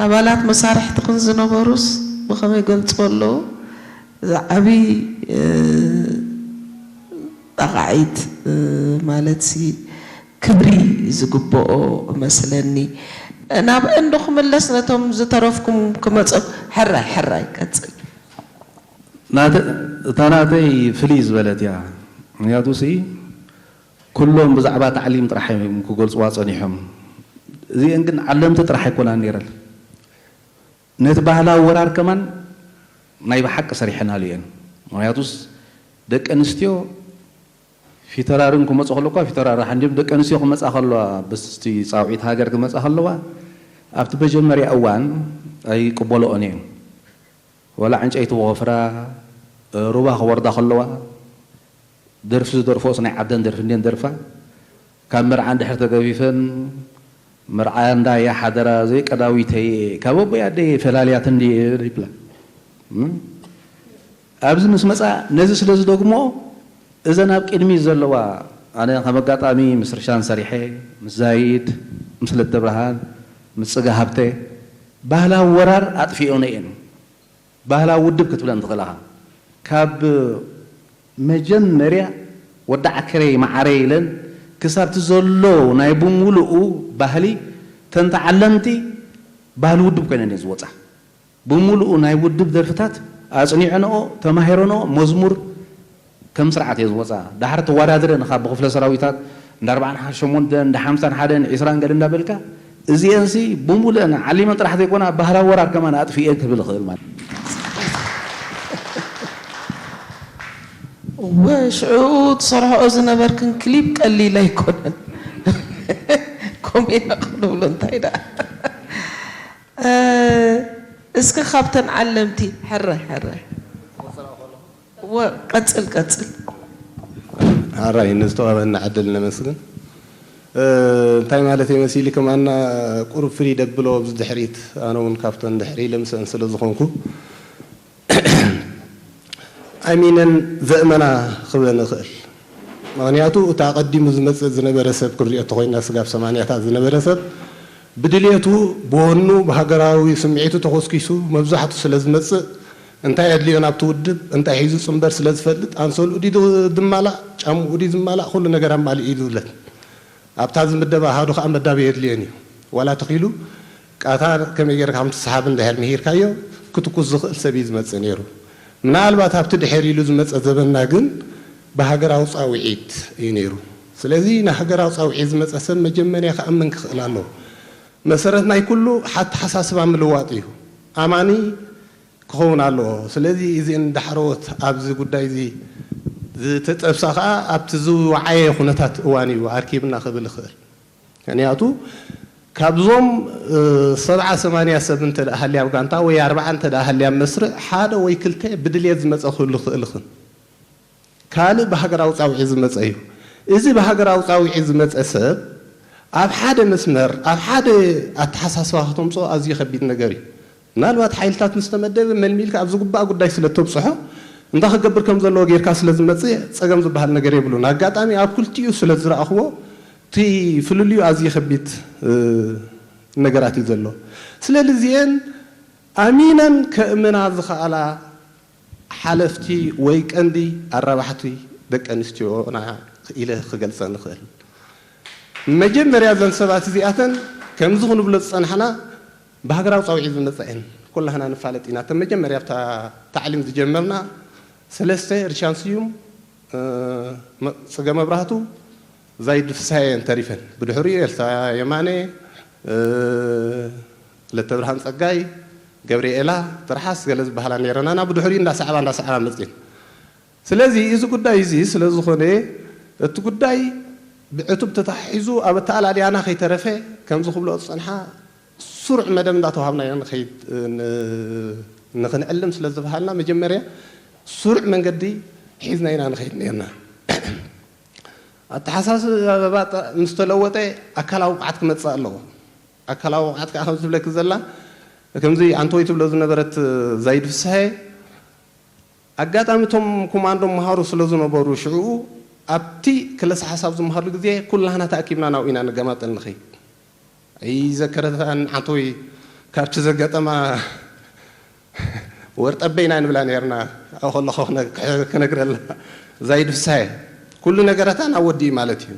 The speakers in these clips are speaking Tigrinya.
ኣባላት መሳርሕትኽን ዝነበሩስ ብኸመይ ገልጾ ኣለዉ? እዚ ዓብዪ፣ እ፣ ጣቕዒት፣ እ፣ ማለት ሲ ክብሪ ዝግብኦ እመስለኒ። ናብአን ዶ ክምለስ ነቶም ዝተረፍኩም ክመጾ? ሕራይ፣ ሕራይ፣ ቀጽል። ናተ-፣ እታ ናተይ ፍልይ ዝበለት እያ። ምኽንያቱ ሲ ኩሎም ብዛዕባ ታዕሊም ጥራሕ እዮም ክገልጽዋ ጸኒሖም። እዚአን ግን ዓለምቲ ጥራሕ ኣይኮናን ነይረን። ነቲ ባህላዊ ወራር ከማን ናይ ብሓቂ ሰሪሐናሉ እየን። ምኽንያቱስ ደቂ ኣንስትዮ ፊተራርን ክመጹ ከለኳ ፊተራራ ሓንዲም ደቂ ኣንስትዮ ክመጻ ከለዋ፣ ብስቲ ጻውዒት ሃገር ክመጻ ከለዋ፣ ኣብቲ መጀመርያ እዋን ኣይቅበልኦን እየን። ወላ ዕንጨይቲ ወፍራ፣ ሩባ ክወርዳ ከለዋ፣ ደርፊ ዝደርፎስ ናይ ዓደን ደርፊ እንድየን ደርፋ። ካብ መርዓ እንድሕር ተገፊፈን፣ መርዓ እንዳየ ሓደራ ዘይቀዳዊተየ፣ ካብ ኣቦይ ኣደየ ፈላልያት እንድየ ይብላ። እም? ኣብዚ ምስ መጻ፣ ነዚ ስለ ዝደግሞ፣ እዘን ኣብ ቅድሚት ዘለዋ፣ ኣነ ከም ኣጋጣሚ ምስ ርሻን ሰሪሐ፣ ምስ ዛይድ፣ ምስ ለተብርሃን፣ ምስ ጽጋ ሃብተ፣ ባህላዊ ወራር ኣጥፊኦን እየን። ባህላዊ ውድብ ክትብለን ትኽእል ኢኻ። ካብ መጀመርያ ወዲ ዓከረይ መዓረይ ኢለን ክሳብቲ ዘሎ ናይ ብምሉኡ ባህሊ፣ ተን ተዓለምቲ ባህሊ ውድብ ኮይነን እየን ዝወጻ። ብምሉኡ ናይ ውድብ ደርፍታት ኣጽኒዐንኦ፣ ተማሂረንኦ፣ መዝሙር ከም ስርዓት እየ ዝወጻ። ዳሕር ተወዳድረን ካብ ብክፍለ ሰራዊታት እንዳ ኣርባዓን ሸሞንተን፣ እንዳ ሓምሳን ሓደን፣ ዒስራን ገለ እንዳበልካ፣ እዚአንሲ ብምሉእን ዓሊመን ጥራሕ ዘይኮና፣ ባህላዊ ወራር ከማን ኣጥፊኤን ክብል እኽእል ማለት። እወ፣ ሽዑ ትሰርሕኦ ዝነበርክን ክሊፕ ቀሊል ኣይኮነን። ከምኡ ኢና ክንብሎ፣ እንታይ ደኣ። እ፣ እስኪ ካብተን ዓለምቲ፣ ሕራይ፣ ሕራይ። እወ፣ ቀጽል፣ ቀጽል። ሕራይ፣ ንዝተዋህበና ዕድል ነመስግን። እ፣ እንታይ ማለት እየ መሲሊ፣ ከማና ቁሩብ ፍልይ ደብሎ ኣብዚ ድሕሪት፣ ኣነ እውን ካብተን ድሕሪ ኢለ ምስአን ስለ ዝኾንኩ፣ ኣሚነን ዘእመና ክብለን እኽእል። ምኽንያቱ፣ እቲ ኣቐዲሙ ዝመጽእ ዝነበረ ሰብ ክንሪኦ እንተኾይንና፣ ስጋብ ሰማንያታት ዝነበረ ሰብ ብድልየቱ፣ ብወኑ፣ ብሃገራዊ ስምዒቱ ተኾስኪሱ መብዛሕቱ ስለ ዝመጽእ፣ እንታይ ኣድልዮ ናብቲ ውድብ፣ እንታይ ሒዙ ጽንበር ስለ ዝፈልጥ፣ ኣንሶልኡ ድዩ ዝማላእ፣ ጫምኡ ድዩ ዝማላእ፣ ኩሉ ነገር ኣማሊኡ እዩ ዝብለት። ኣብታ ዝምደብ ኣሃዱ ከኣ መዳበ የድልየን እዩ። ዋላ ተኺሉ ቃታ ከመይ ጌርካ ከም ትስሓብ እንድሕር ምሂርካዮ፣ ክትኩስ ዝኽእል ሰብ እዩ ዝመጽእ ነይሩ። ምናልባት ኣብቲ ድሕር ኢሉ ዝመጸ ዘበንና ግን ብሃገራዊ ጻውዒት እዩ ነይሩ። ስለዚ ንሃገራዊ ጻውዒት ዝመጸ ሰብ መጀመርያ ክኣምን ክኽእል ኣለዎ። መሰረት ናይ ኩሉ ኣተሓሳስባ ምልዋጥ እዩ። ኣማኒ ክኸውን ኣለዎ። ስለዚ እዚአን ዳሕረዎት ኣብዚ ጉዳይ እዚ ዝተጠብሳ ከኣ ኣብቲ ዝወዓየ ኩነታት እዋን እዩ ኣርኪብና ክብል እኽእል። ምኽንያቱ ካብዞም፣ እ፣ ሰብዓ ሰማንያ ሰብ እንተ ደኣ ሃልያ ኣብ ጋንታ ወይ ኣርብዓ እንተ ደኣ ሃልያ ኣብ መስርዕ ሓደ ወይ ክልተ ብድልየት ዝመጸ ክህሉ ክእል ይኽእል። ካልእ ብሃገራዊ ጻውዒት ዝመጸ እዩ። እዚ ብሃገራዊ ጻውዒት ዝመጸ ሰብ ኣብ ሓደ መስመር፣ ኣብ ሓደ ኣተሓሳስባ ከተምጽኦ ኣዝዩ ከቢድ ነገር እዩ። ምናልባት ሓይልታት ምስ ተመደበ መልሚልካ ኣብ ዝግባእ ጉዳይ ስለ እተብጽሖ፣ እንታይ ክገብር ከም ዘለዎ ጌርካ ስለ ዝመጽእ ጸገም ዝበሃል ነገር የብሉን። ኣጋጣሚ ኣብ ክልቲኡ ስለ ዝረኣኽዎ፣ እቲ ፍልልዩ ኣዝዩ ከቢድ፣ እ፣ ነገራት እዩ ዘሎ። ስለዚ እዚኤን ኣሚነን ከእምና ዝኸኣላ ሓለፍቲ ወይ ቀንዲ ኣራባሕቲ ደቂ ኣንስትዮና ኢለ ክገልጸን እኽእል። መጀመርያ እዘን ሰባት እዚኣተን ከምዚ ክንብሎ ዝጸናሕና ብሃገራዊ ጻውዒት ዝመጻ እየን። ኩላህና ንፋለጥ ኢና። እተን መጀመርያ ኣብታ ታዕሊም ዝጀመርና ሰለስተ፣ ርሻን ስዩም፣ እ፣ መ-፣ ጽገ መብራህቱ፣ ዛይድ ፍስሃየን ተሪፈን። ብድሕሪኡ ኤልሳ የማነ፣ እ፣ ለተብርሃን ጸጋይ፣ ገብርኤላ፣ ትርሓስ ገለ ዝበሃላ ነይረን። ኣና ብድሕሪኡ እንዳሰዓባ እንዳሰዓባ መጺኤን። ስለዚ እዚ ጉዳይ እዚ ስለ ዝኾነ፣ እቲ ጉዳይ ብዕቱብ ተታሒዙ ኣብ ኣተኣላልያና ከይተረፈ፣ ከምዚ ክብልኦ ዝጸንሓ ስሩዕ መደብ እንዳተዋሃብና ኢና ንኸይድ፣ ን-፣ ንኽንዕልም ስለ ዝበሃልና፣ መጀመርያ ስሩዕ መንገዲ ሒዝና ኢና ንኸይድ ነርና። ኣተሓሳስባ ጥ-፣ ምስ ተለወጠ ኣካላዊ ብቕዓት ክመጽእ ኣለዎ። ኣካላዊ ብቕዓት ከኣ ከም ዝብለኪ ዘላ፣ ከምዚ ኣንቶይ ትብሎ ዝነበረት ዛይድ ፍስሃየ፣ ኣጋጣሚ እቶም ኮማንዶ መሃሩ ስለ ዝነበሩ ሽዕኡ ኣብቲ ክለሳ ሓሳብ ዝመሃርሉ ግዜ ኩላህና ተኣኪብና ናብኡ ኢና ንገማጠል ንኸይድ። ኣይዘከረታን ዓንቶይ ካብቲ ዘጋጠማ ወር ጠበይና ንብላ ነርና። ኣብኡ ከለኹ ክነ- ክነግረላ ዛይድ ፍሳሐ ኩሉ ነገራታ ናብ ወዲ እዩ ማለት እዩ።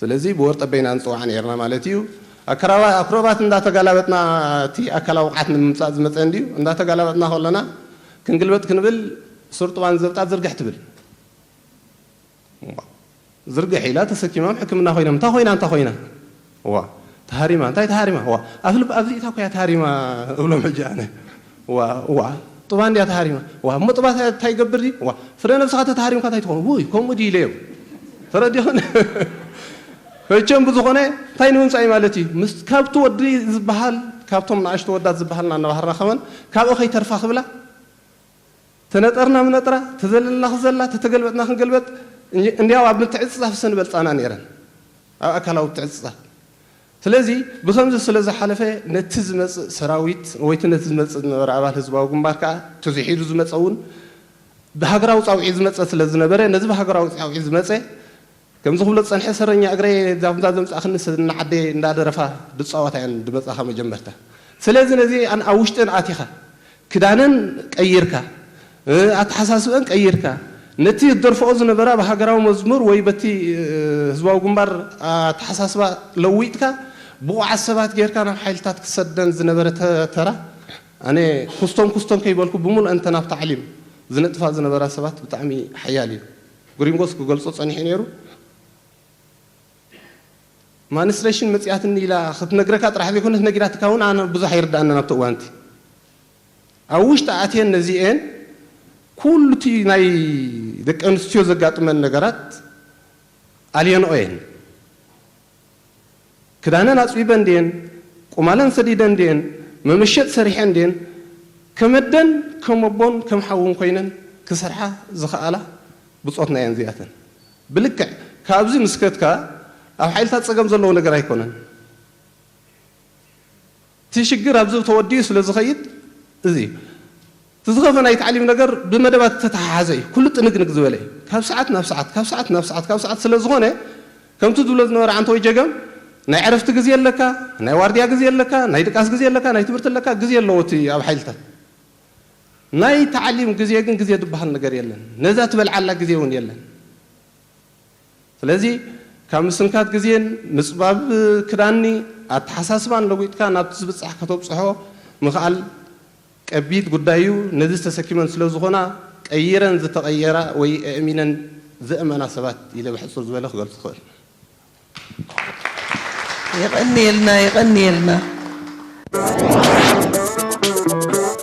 ስለዚ ብወር ጠበይና ንፅዋዕ ነርና ማለት እዩ። ኣክራባ- ኣክሮባት እንዳተጋላበጥና እቲ ኣካላዊ ብቕዓት ንምምፃእ ዝመፀ እንድዩ። እንዳተጋላበጥና ከለና ክንግልበጥ ክንብል ሱር ጥዋን ዘብጣ ዝርግሕ ትብል። ዝርግሕ ኢላ ተሰኪሞም ሕክምና ኮይኖም፣ "እንታይ ኮይና፣ እንታይ ኮይና?" "ዋ፣ ተሃሪማ፣ እንታይ ተሃሪማ?" "ዋ፣ ኣፍልብ ኣብዚ ኢታ ኮያ ተሃሪማ" እብሎም። ሕጂ ኣነ፣ "ዋ፣ ዋ፣ ጥባ እንድያ ተሃሪማ?" "ዋ፣ እሞ ጥባ እንታይ ይገብር ድዩ?" "ዋ፣ ፍረ ነብስኻ ተተሃሪምካ እንታይ ትኾን?" "ውይ፣ ከምኡ ድዩ?" ኢለዮም። ተረዲኹን? መቸም ብዝኾነ እንታይ ንምምጻእ እዩ ማለት እዩ? ምስ ካብቲ ወዲ ዝበሃል፣ ካብቶም ንኣሽቱ ወዳት ዝበሃል እናነባህርና ከመን ካብኡ ከይተርፋ ክብላ፣ ተነጠርና ምነጥራ፣ ተዘለልና ክዘላ፣ ተተገልበጥና ክንገልበጥ፣ እንዲያው ኣብ ምትዕጽጻፍ ስንበልጻና ነይረን። ኣብ ኣካላዊ ምትዕጽጻፍ። ስለዚ ብኸምዚ ስለ ዝሓለፈ ነቲ ዝመጽእ ሰራዊት ወይ እቲ ነቲ ዝመጽእ ዝነበረ ኣባል ህዝባዊ ግንባር ከኣ ተዝሒሉ ዝመጸ እውን ብሃገራዊ ጻውዒት ዝመጸ ስለ ዝነበረ፣ ነዚ ብሃገራዊ ጻውዒት ዝመጸ ከምዚ ክብሎ ዝጸንሐ ሰረኛ እግረይ ዛፍንዛ ዘምጻእኽኒ ስድና ዓደይ እንዳደረፋ ድጻወታ እየን ድመጻኻ መጀመርታ። ስለዚ ነዚ ኣን- ኣብ ውሽጥን ኣቲኻ ክዳነን ቀይርካ፣ እ፣ ኣተሓሳስበን ቀይርካ፣ ነቲ ዝደርፍኦ ዝነበራ ብሃገራዊ መዝሙር ወይ በቲ፣ እ፣ ህዝባዊ ግንባር ኣተሓሳስባ ለዊጥካ ብቑዓት ሰባት ጌርካ ናብ ሓይልታት ክሰደን ዝነበረ ተ- ተራ ኣነ ኩስቶም ኩስቶም ከይበልኩ ብምሉእን እተን ኣብ ታዕሊም ዝነጥፋ ዝነበራ ሰባት ብጣዕሚ ሓያል እዩ። ግሪንጎስ ክገልጾ ጸኒሑ ነይሩ። ማንስትሬሽን መጽያትኒ ኢላ ክትነግረካ ጥራሕ ዘይኮነት ነጊራትካ እውን ኣነ ብዙሕ ኣይርዳእናን ኣብቲ እዋንቲ። ኣብ ውሽጢ ኣትየን ነዚኤን ኩሉ እቲ ናይ ደቂ ኣንስትዮ ዘጋጥመን ነገራት ኣልየንኦ እየን። ክዳነን ኣጽቢበን ድየን፣ ቁማለን ሰዲደን ድየን፣ መመሸጥ ሰሪሐን ድየን፣ ከመደን ከም ኣቦን ከም ሓውን ኮይነን ክሰርሓ ዝኸኣላ ብጾትና እየን እዚኣተን። ብልክዕ ካብዚ ምስከትካ ኣብ ሓይልታት ጸገም ዘለዎ ነገር ኣይኮነን። እቲ ሽግር ኣብዚ ተወዲኡ ስለ ዝኸይድ እዚ እዩ። እቲ ዝኸፈ ናይ ታዕሊም ነገር ብመደባት ዝተተሓሓዘ እዩ። ኩሉ ጥንግንግ ዝበለ እዩ። ካብ ሰዓት ናብ ሰዓት፣ ካብ ሰዓት ናብ ሰዓት፣ ካብ ሰዓት ስለ ዝኾነ ከምቲ ዝብሎ ዝነበረ ዓንተወይ ጀገም ናይ ዕረፍቲ ግዜ ኣለካ፣ ናይ ዋርድያ ግዜ ኣለካ፣ ናይ ድቃስ ግዜ ኣለካ፣ ናይ ትምህርቲ ኣለካ፣ ግዜ ኣለዎ እቲ ኣብ ሓይልታት። ናይ ታዕሊም ግዜ ግን ግዜ ዝበሃል ነገር የለን። ነዛ ትበልዓላ ግዜ እውን የለን። ስለዚ ካብ ምስንካት ግዜን ምጽባብ ክዳኒ ኣተሓሳስባን ለዊጥካ ናብቲ ዝብጻሕ ከተብጽሖ ምኽኣል ቀቢድ ጉዳይ እዩ። ነዚ ተሰኪመን ስለ ዝኾና ቀይረን ዝተቐየራ ወይ ኣእሚነን ዘእመና ሰባት ኢለ ብሕጽር ዝበለ ክገልጽ እኽእል። የቐንየልና የቐንየልና።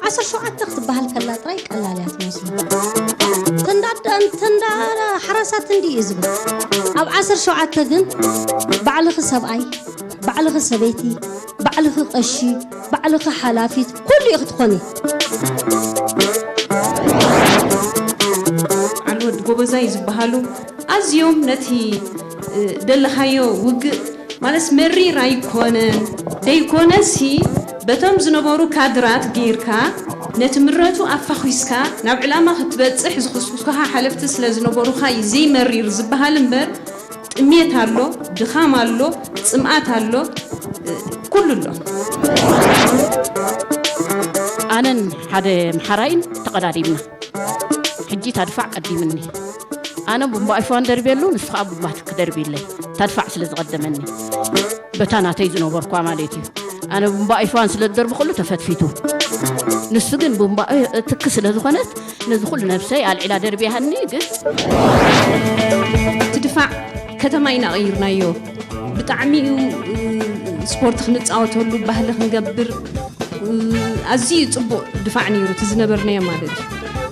ዓሰርተ ሸውዓተ ክትበሃል ከላ ጥራይ ቀላል እያ ትመስሉ። ተንዳ ተንዳ ሓራሳት እንዲ እዩ ዝብል። ኣብ ዓሰርተ ሸውዓተ ግን ባዕልኺ ሰብኣይ፣ ባዕልኺ ሰበይቲ፣ ባዕልኺ ቀሺ፣ ባዕልኺ ሓላፊት ኩሉ ኢኺ ትኾኒ። ዓልወድ ጎበዛይ ዝበሃሉ ኣዝዮም ነቲ ደለኻዮ ውግእ ማለትስ መሪር ኣይኮነን ደይኮነሲ በቶም ዝነበሩ ካድራት ገይርካ ነቲ ምረቱ ኣፋኺስካ ናብ ዕላማ ክትበጽሕ ዝኹስኩስካ ሓለፍቲ ስለ ዝነበሩኻ እዩ ዘይመሪር ዝበሃል እምበር ጥሜት ኣሎ፣ ድኻም ኣሎ፣ ጽምኣት ኣሎ፣ ኩሉ ኣሎ። ኣነን ሓደ ምሓራይን ተቐዳዲምና። ሕጂ ታድፋዕ ቀዲምኒ። ኣነ ቡምባ ኣይፋን ደርብየሉ፣ ንሱ ከዓ ቡምባ ትክ ደርብይለይ። ታድፋዕ ስለ ዝቐደመኒ። በታ ናተይ ዝነበርኳ ማለት እዩ። ኣነ ቡምባ ኣይፋን ስለ ዝደርቢ ከሉ ተፈትፊቱ። ንሱ ግን ቡምባ ትክ ስለ ዝኾነት ነዚ ኩሉ ነብሰይ ኣልዒላ ደርብያሃኒ ግን እቲ ድፋዕ ከተማ ኢና ቀይርናዮ። ብጣዕሚ እዩ ስፖርት ክንፃወተሉ ባህሊ ክንገብር ኣዝዩ ፅቡቕ ድፋዕ ነይሩ እቲ ዝነበርናዮ ማለት እዩ።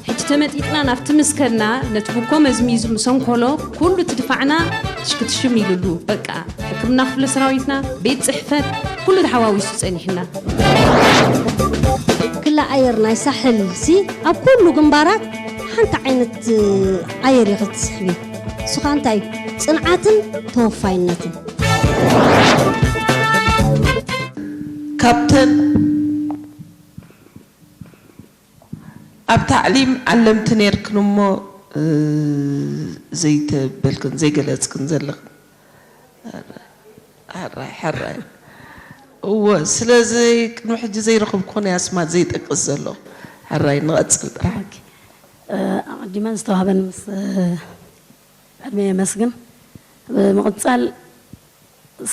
ሕጂ ተመጢጥና ናብቲ ምስ ከድና ነቲ ብኮ መዝሚዙ ምሰንኮሎ ኩሉ እቲ ድፋዕና ሽክትሽም ኢሉሉ በቃ ሕክምና ክፍለ ሰራዊትና ቤት ፅሕፈት ኩሉ ተሓዋዊሱ ፀኒሕና። ክላ ኣየር ናይ ሳሕል ሲ ኣብ ኩሉ ግንባራት ሓንቲ ዓይነት ኣየር ኢኺ ትስሕቢ። እሱ ኸኣ እንታይ እዩ? ጽንዓትን ተወፋይነትን። ካብተን ኣብ ታዕሊም ዓለምቲ ነርክን እሞ ዘይተበልክን ዘይገለጽክን ዘለኽን። ሕራይ ሕራይ። እወ፣ ስለዚ ቅድሚ ሕጂ ዘይረኸብኩ ናይ ኣስማት ዘይጠቅስ ዘሎ። ሕራይ ንቐጽል ጥራሕ። ኣቐዲመን ዝተዋህበን ምስ ዕድመ የመስግን። ብምቕጻል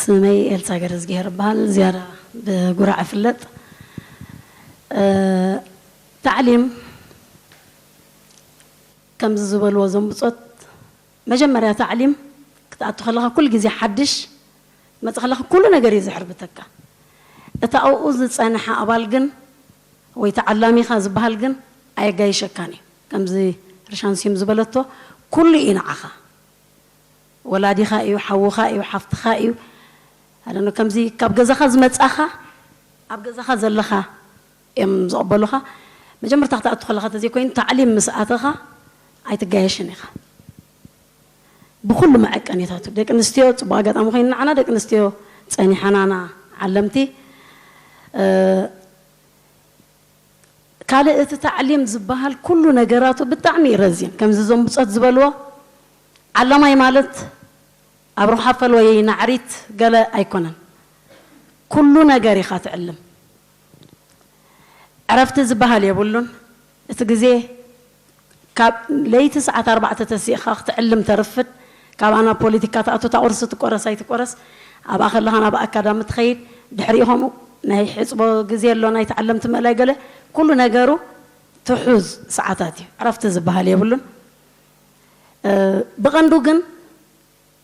ስመይ ኤልሳ ገረዝግሄር እበሃል። ዝያዳ ብጉራዕ እፍለጥ። ታዕሊም ከምዚ ዝበልዎ እዞም ብጾት፣ መጀመርያ ታዕሊም ክትኣቱ ከለኻ ኩሉ ግዜ ሓድሽ መጽእ ከለኻ ኩሉ ነገር እዩ ዝሕርብተካ። እቲ ኣብኡ ዝጸንሐ ኣባል ግን ወይ ተዓላሚኻ ዝበሃል ግን ኣየጋይሸካን እዩ። ከምዚ ርሻንሲም ዝበለቶ ኩሉ እዩ ንዓኻ። ወላዲኻ እዩ፣ ሓውኻ እዩ፣ ሓፍትኻ እዩ። ኣደኖ ከምዚ ካብ ገዛኻ ዝመጻኻ ኣብ ገዛኻ ዘለኻ እዮም ዝቕበሉኻ። መጀመርታ ክትኣቱ ከለኻ ተዘይኮይኑ ታዕሊም ምስ ኣተኻ ኣይትጋየሽን ኢኻ። ብኩሉ መዐቀኒታቱ ደቂ ኣንስትዮ ጽቡቕ ኣጋጣሚ ኮይኑ ንዓና ደቂ ኣንስትዮ ጸኒሓናና ዓለምቲ ካልእ እቲ ታዕሊም ዝበሃል ኩሉ ነገራቱ ብጣዕሚ እዩ ረዚን። ከምዚ እዞም ብጾት ዝበልዎ ዓላማይ ማለት ኣብ ሩኻፈል ወይ ናዕሪት ገለ ኣይኮነን። ኩሉ ነገር ኢኻ ትዕልም። ዕረፍቲ ዝበሃል የብሉን። እቲ ግዜ ካብ ለይቲ ሰዓት ኣርባዕተ ተሲእኻ ክትዕልም ተርፍድ። ካብኣ ናብ ፖለቲካ ትኣቱ፣ እታ ቁርሲ ትቆረስ ኣይትቆረስ፣ ኣብኣ ከለኻ ናብ ኣካዳሚ ትኸይድ። ድሕሪኡ ከምኡ ናይ ሕፅቦ ግዜ ኣሎ፣ ናይ ተዓለምቲ ምእላይ ገለ፣ ኩሉ ነገሩ ትሑዝ ሰዓታት እዩ። ዕረፍቲ ዝበሃል የብሉን። ብቐንዱ ግን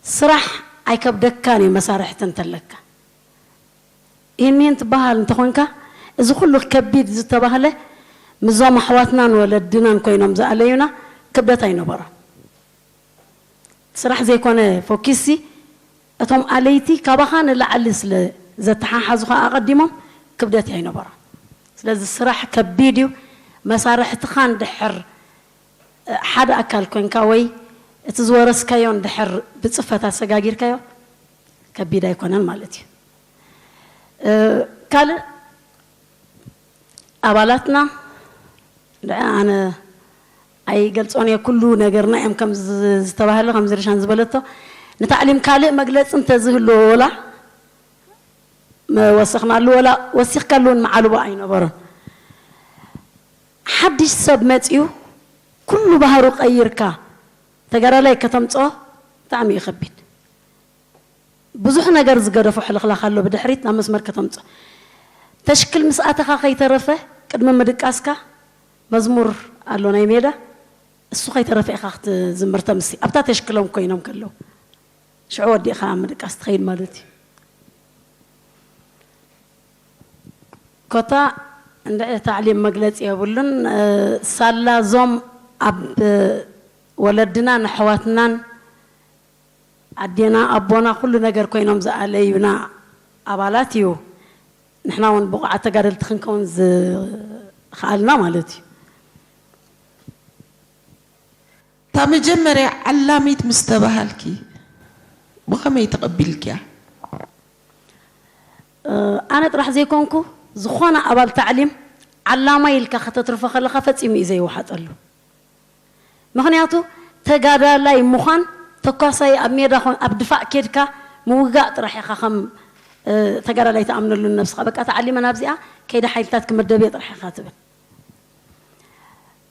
ስራሕ ኣይከብደካን እዩ፣ መሳርሕቲ እንተለካ። ይህን ይህን ትበሃል እንተኾንካ፣ እዚ ኩሉ ከቢድ ዝተባህለ ምስዞም ኣሕዋትናን ወለድናን ኮይኖም ዝኣለዩና ክብደት ኣይነበሮን። ስራሕ ዘይኮነ ፎኪስሲ እቶም ኣለይቲ ካባኻ ንላዕሊ ስለ ዘተሓሓዙኻ ኣቐዲሞም ክብደት ኣይነበሮን። ስለዚ ስራሕ ከቢድ እዩ። መሳርሕትኻ እንድሕር ሓደ ኣካል ኮንካ ወይ እቲ ዝወረስካዮ እንድሕር ብፅፈት ኣሰጋጊርካዮ ከቢድ ኣይኮነን ማለት እዩ። ካልእ ኣባላትና ድኣ ኣነ ኣይገልጾን እየ፣ ኩሉ ነገርና እዮም ከም ዝተባህለ ከም ዝርሻን ዝበለቶ ንታዕሊም ካልእ መግለፂ እንተዝህልዎ ወላ መወሰኽናሉ ወላ ወሲኽካሉ እውን መዓልቦ ኣይነበሮን። ሓድሽ ሰብ መፅዩ ኩሉ ባህሩ ቀይርካ ተጋዳላይ ከተምፅኦ ብጣዕሚ እዩ ከቢድ። ብዙሕ ነገር ዝገደፎ ሕልኽላኽ ኣሎ ብድሕሪት ናብ መስመር ከተምፅኦ። ተሽክል ምስ ኣተኻ ከይተረፈ ቅድሚ ምድቃስካ መዝሙር ኣሎ ናይ ሜዳ፣ እሱ ከይተረፈ ኢኻ ክትዝምር ተምሲ ኣብታ ተሽክሎም ኮይኖም ከለዉ ሽዑ ወዲእኻ ምድቃስ ትኸይድ ማለት እዩ። ኮታ እንድዒ ታዕሊም መግለፂ የብሉን። ሳላ እዞም ኣብ ወለድናን ኣሕዋትናን ኣዴና ኣቦና ኩሉ ነገር ኮይኖም ዝኣለዩና ኣባላት እዩ ንሕና እውን ብቑዓት ተጋደልቲ ክንከውን ዝኸኣልና ማለት እዩ። እታ መጀመርያ ዓላሚት ምስ ተባሃልኪ ብኸመይ ተቐቢልክያ? ኣነ ጥራሕ ዘይኮንኩ ዝኾነ ኣባል ታዕሊም ዓላማ ኢልካ ከተትርፎ ከለኻ ፈጺሙ እዩ ዘይወሓጠሉ። ምኽንያቱ ተጋዳላይ ምዃን ተኳሳይ ኣብ ሜዳ ኾን ኣብ ድፋዕ ኬድካ ምውጋእ ጥራሕ ኢኻ ከም ተጋዳላይ ትኣምነሉ ንነብስኻ። በቃ ተዓሊመ ናብዚኣ ከይደ ሓይልታት ክምደብ እየ ጥራሕ ኢኻ ትብል።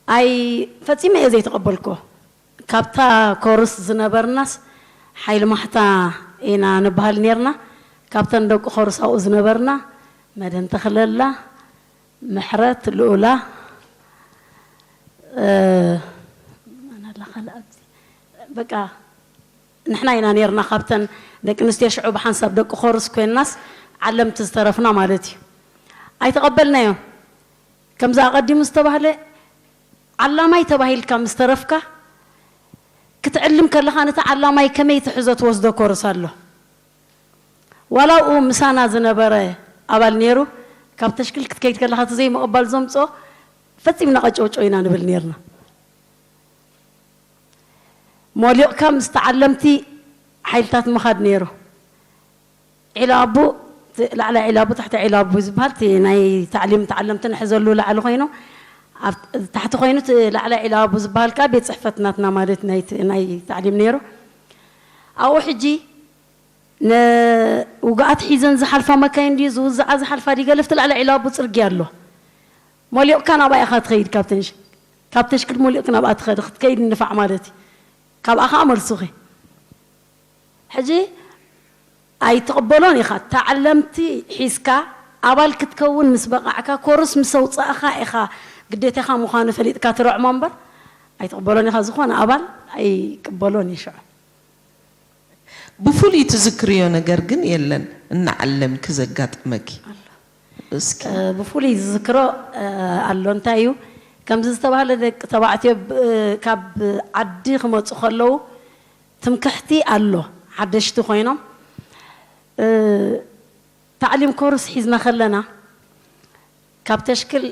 ኣይ ፈጺመ እየ ዘይተቐበልክዎ። ካብታ ኮርስ ዝነበርናስ ሓይሊ ማሕታ ኢና ንበሃል ኔርና። ካብተን ደቂ ኮርስ ኣብኡ ዝነበርና መድህን ተኽለላ፣ ምሕረት ልኡላ፣ መን ኣላ ካልእ ኣብዚ? በቃ ንሕና ኢና ኔርና ካብተን ደቂ ኣንስትዮ ሽዑ ብሓንሳብ ደቂ ኮርስ ኮይንናስ ዓለምቲ ዝተረፍና ማለት እዩ። ኣይተቐበልናዮን። ከምዚ ኣቐዲሙ ዝተባህለ ዓላማይ ተባሂልካ ምስ ተረፍካ ክትዕልም ከለኻ ነቲ ዓላማይ ከመይ ትሕዞ ትወስዶ ኮርስ ኣሎ። ዋላ ኣብኡ ምሳና ዝነበረ ኣባል ነይሩ ካብ ተሽክል ክትከይድ ከለኻ እቲ ዘይምቕባል ዘምፅኦ ፈፂምና ቀጨውጨው ኢና ንብል ነይርና። ሞሊቕካ ምስ ተዓለምቲ ሓይልታት ምኻድ ነይሩ። ዒላቡ ላዕላይ ዒላቡ ታሕቲ ዒላቡ ዝበሃል እቲ ናይ ታዕሊም ተዓለምቲ ንሕዘሉ ላዕሊ ኮይኑ ታሕቲ ኮይኑ እቲ ላዕላይ ዒላቡ ዝበሃል ከዓ ቤት ፅሕፈት ናትና ማለት ናይ ታዕሊም ነይሩ። ኣብኡ ሕጂ ንውግኣት ሒዘን ዝሓልፋ መካይን ድዩ ዝውዝዓ ዝሓልፋ ድዩ ገለ ኣብቲ ላዕሊ ዒላቡ ጽርግያ ኣሎ። ሞሊቕካ ናብኣ ኢኻ ትኸይድ። ካብ ተንሽ ካብ ተሽክል ሞሊቕካ ናብኣ ትኸድ ክትከይድ ንፋዕ ማለት እዩ። ካብኣ ኸዓ መልሱኺ ሕጂ ኣይትቕበሎን ኢኻ። ተዓለምቲ ሒዝካ ኣባል ክትከውን ምስ በቓዕካ ኮርስ ምስ ኣውፃእኻ ኢኻ ግዴታኻ ምዃኑ ፈሊጥካ ትረዕሞ እምበር ኣይትቕበሎን ኢኻ። ዝኾነ ኣባል ኣይቅበሎን እዩ ሽዑ። ብፍሉይ ትዝክርዮ ነገር ግን የለን እናዓለምኪ ዘጋጠመኪ? እስኪ ብፍሉይ ዝዝክሮ ኣሎ። እንታይ እዩ ከምዚ ዝተባህለ ደቂ ተባዕትዮ ካብ ዓዲ ክመፁ ከለዉ ትምክሕቲ ኣሎ። ሓደሽቲ ኮይኖም ታዕሊም ኮርስ ሒዝና ከለና ካብ ተሽክል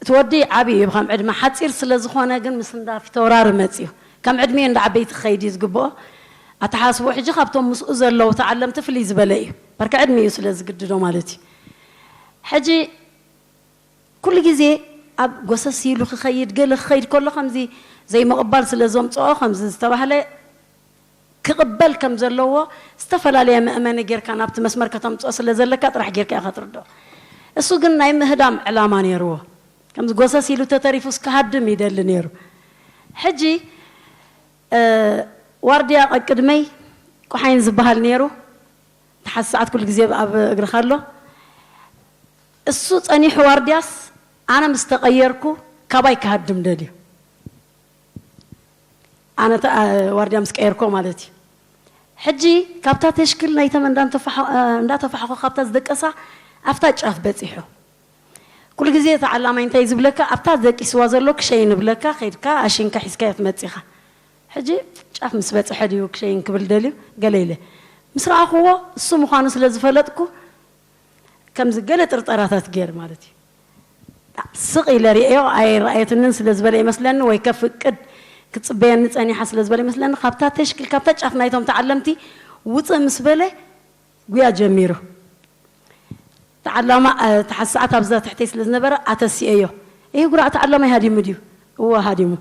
እቲ ወዲ ዓብዪ እዩ ከም ዕድመ ሓፂር ስለ ዝኾነ ግን ምስ እንዳ ፊተውራሪ መፅዩ ከም ዕድሜ እንዳ ዓበይቲ ክኸይድ እዩ ዝግብኦ። ኣተሓስቦ ሕጂ ካብቶም ምስኡ ዘለዉ ተዓለምቲ ፍልይ ዝበለ እዩ። በርካ ዕድሜ እዩ ስለ ዝግድዶ ማለት እዩ። ሕጂ ኩሉ ግዜ ኣብ ጎሰስ ኢሉ ክኸይድ ገለ ክኸይድ ከሎ ከምዚ ዘይምቕባል ስለ ዘምፅኦ ከምዚ ዝተባህለ ክቕበል ከም ዘለዎ ዝተፈላለየ መእመኒ ጌርካ ናብቲ መስመር ከተምፅኦ ስለ ዘለካ ጥራሕ ጌርካ ኢኻ ትርድኦ። እሱ ግን ናይ ምህዳም ዕላማ ነይርዎ። ከምዚ ጎሰስ ኢሉ ተተሪፉስ ክሃድም ይደሊ ነይሩ። ሕጂ ዋርድያ ቀቅድመይ ቁሓይን ዝበሃል ነይሩ። ተሓስ ሰዓት ኩሉ ግዜ ኣብ እግርኻ ኣሎ። እሱ ጸኒሑ ዋርድያስ ኣነ ምስ ተቐየርኩ ካባይ ክሃድም ደልዩ። ኣነ ዋርድያ ምስ ቀየርኮ ማለት እዩ። ሕጂ ካብታ ተሽክል ናይተመ እንዳተፋሓኾ ካብታ ዝደቀሳ ኣብታ ጫፍ በፂሑ። ኩሉ ግዜ ተዓላማይ እንታይ ዝብለካ ኣብታ ደቂስዋ ዘሎ ክሸይን ብለካ ከይድካ ኣሽንካ ሒዝካዮ ትመፂኻ። ሕጂ ጫፍ ምስ በፅሐ ድዩ ክሸይን ክብል ደልዩ ገለ ኢለ ምስ ረኣኽዎ እሱ ምዃኑ ስለ ዝፈለጥኩ ከምዚ ገለ ጥርጠራታት ገይር ማለት እዩ። ስቕ ኢለ ርእዮ ኣይረኣየትንን ስለ ዝበለ ይመስለኒ ወይ ከፍቅድ ክፅበየኒ ፀኒሓ ስለ ዝበለ ይመስለኒ ካብታ ተሽክል ካብታ ጫፍ ናይቶም ተዓለምቲ ውፅእ ምስ በለ ጉያ ጀሚሩ። ተዓላማ ተሓሰዓት ኣብዛ ትሕተይ ስለ ዝነበረ ኣተሲኤዮ። ይህ ጉራዕ ተዓላማይ ሃዲሙ ድዩ? እወ ሃዲሙ።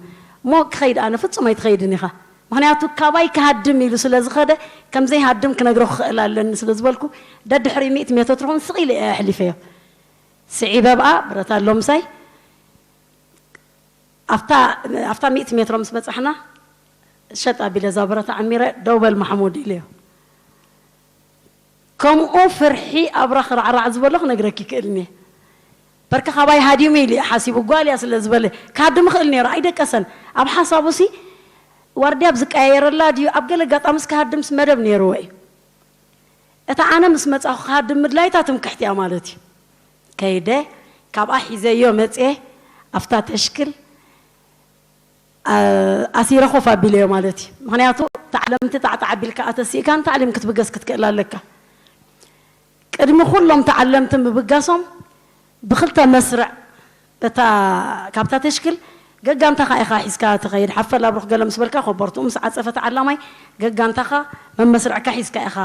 እሞ ክኸይድ ኣነ ፍጹም ኣይትኸይድን ኢኻ። ምኽንያቱ ካባይ ክሃድም ኢሉ ስለ ዝኸደ ከም ዘይሃድም ክነግሮ ክኽእል ኣለኒ ስለ ዝበልኩ ደድሕሪ ሚእቲ ሜትሮ ትርኹን ስቕ ኢለ እየ ኣሕሊፈዮ። ስዒበ ብኣ ብረት ኣሎ ምሳይ ኣብታ ኣብታ ሚእቲ ሜትሮ ምስ በጻሕና ሸጥ ኣቢለ እዛ ብረት ዓሚረ ደው በል ማሕሙድ ኢለዮ። ከምኡ ፍርሒ ኣብራ ክራዕራዕ ዝበሎ ክነግረኪ ይክእልኒ። በርካ ካባይ ሃዲሙ ኢሉ እዩ ሓሲቡ ጓል እያ ስለ ዝበለ ክሃድም ይኽእል ነይሩ ኣይደቀሰን። ኣብ ሓሳቡ ሲ ዋርድያ ኣብ ዝቀያየረላ ድዩ ኣብ ገለ ኣጋጣሚስ ክሃድምስ መደብ ነይርዎ እዩ። እታ ኣነ ምስ መጻኹ ክሃድም ምድላይ እታ ትምክሕቲ እያ ማለት እዩ። ከይደ ካብኣ ሒዘዮ መጽየ ኣብታ ተሽክል ኣሲረ ኮፍ ኣቢለዮ ማለት እዩ። ምኽንያቱ ተዓለምቲ ጣዕጣዕ ኣቢልካ ኣተሲእካን ታዕሊም ክትብገስ ክትክእል ኣለካ። ቅድሚ ኩሎም ተዓለምቲ ምብጋሶም ብክልተ መስርዕ እታ ካብታ ተሽክል ገጋንታኻ ኢኻ ሒዝካ ትኸይድ። ሓፈል ኣብሩኽ ገለ ምስ በልካ ኮቦርትኡ ምስ ዓጸፈ ተዓላማይ ገጋንታኻ መመስርዕካ ሒዝካ ኢኻ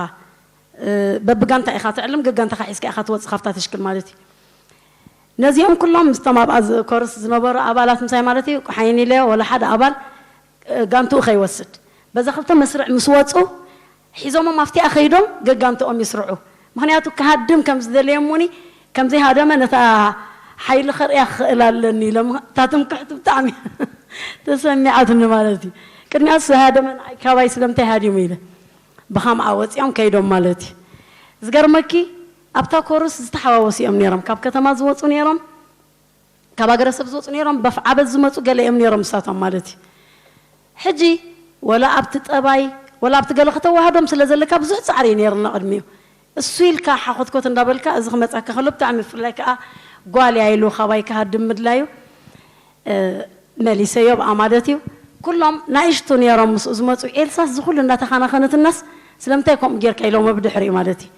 በብጋንታ ኢኻ ትዕልም ገጋንታኻ ሒዝካ ኢኻ ትወጽእ ካብታ ተሽክል ማለት እዩ። ነዚኦም ኩሎም ምስቶም ኣብኣ ኮርስ ዝነበሩ ኣባላት ምሳይ ማለት እዩ ቁሓይን ኢለ ወላ ሓደ ኣባል ጋንትኡ ከይወስድ በዛ ክልተ መስርዕ ምስ ወፁ ሒዞሞም ኣብቲኣ ከይዶም ገጋንትኦም ይስርዑ። ምክንያቱ ክሃድም ከም ዝደለዮም እኒ ከም ዘይሃደመ ነታ ሓይሊ ከርእያ ክኽእል ኣለኒ ኢለ እታ ትምክሕቲ ብጣዕሚ ተሰሚዓትኒ ማለት እዩ። ቅድሚያ ዝሃደመ ንዓይ ካባይ ስለምንታይ ሃዲሙ ኢለ ብኸምኣ ወፂኦም ከይዶም ማለት እዩ። ዝገርመኪ ኣብታ ኮርስ ዝተሓዋወሱ እዮም ነይሮም ካብ ከተማ ዝወፁ ነይሮም ካብ ሃገረሰብ ዝወፁ ነይሮም በፍ ዓበት ዝመፁ ገለ እዮም ነይሮም ንሳቶም ማለት እዩ። ሕጂ ወላ ኣብቲ ጠባይ ወላ ኣብቲ ገለ ከተዋህዶም ስለ ዘለካ ብዙሕ ፃዕሪ እዩ ነይርና ቅድሚኡ። እሱ ኢልካ ሓኾትኮት እንዳበልካ እዚ ክመፃካ ከሎ ብጣዕሚ ብፍላይ ከዓ ጓል እያ ኢሉ ካባይ ክሃድም ምድላዩ መሊሰዮ ብኣ ማለት እዩ። ኩሎም ናእሽቱ ነይሮም ምስኡ ዝመፁ ኤልሳስ ዝኩሉ እንዳተኻናኸነትናስ ስለምንታይ ከምኡ ጌርካ ኢሎሞ ብድሕሪኡ ማለት እዩ።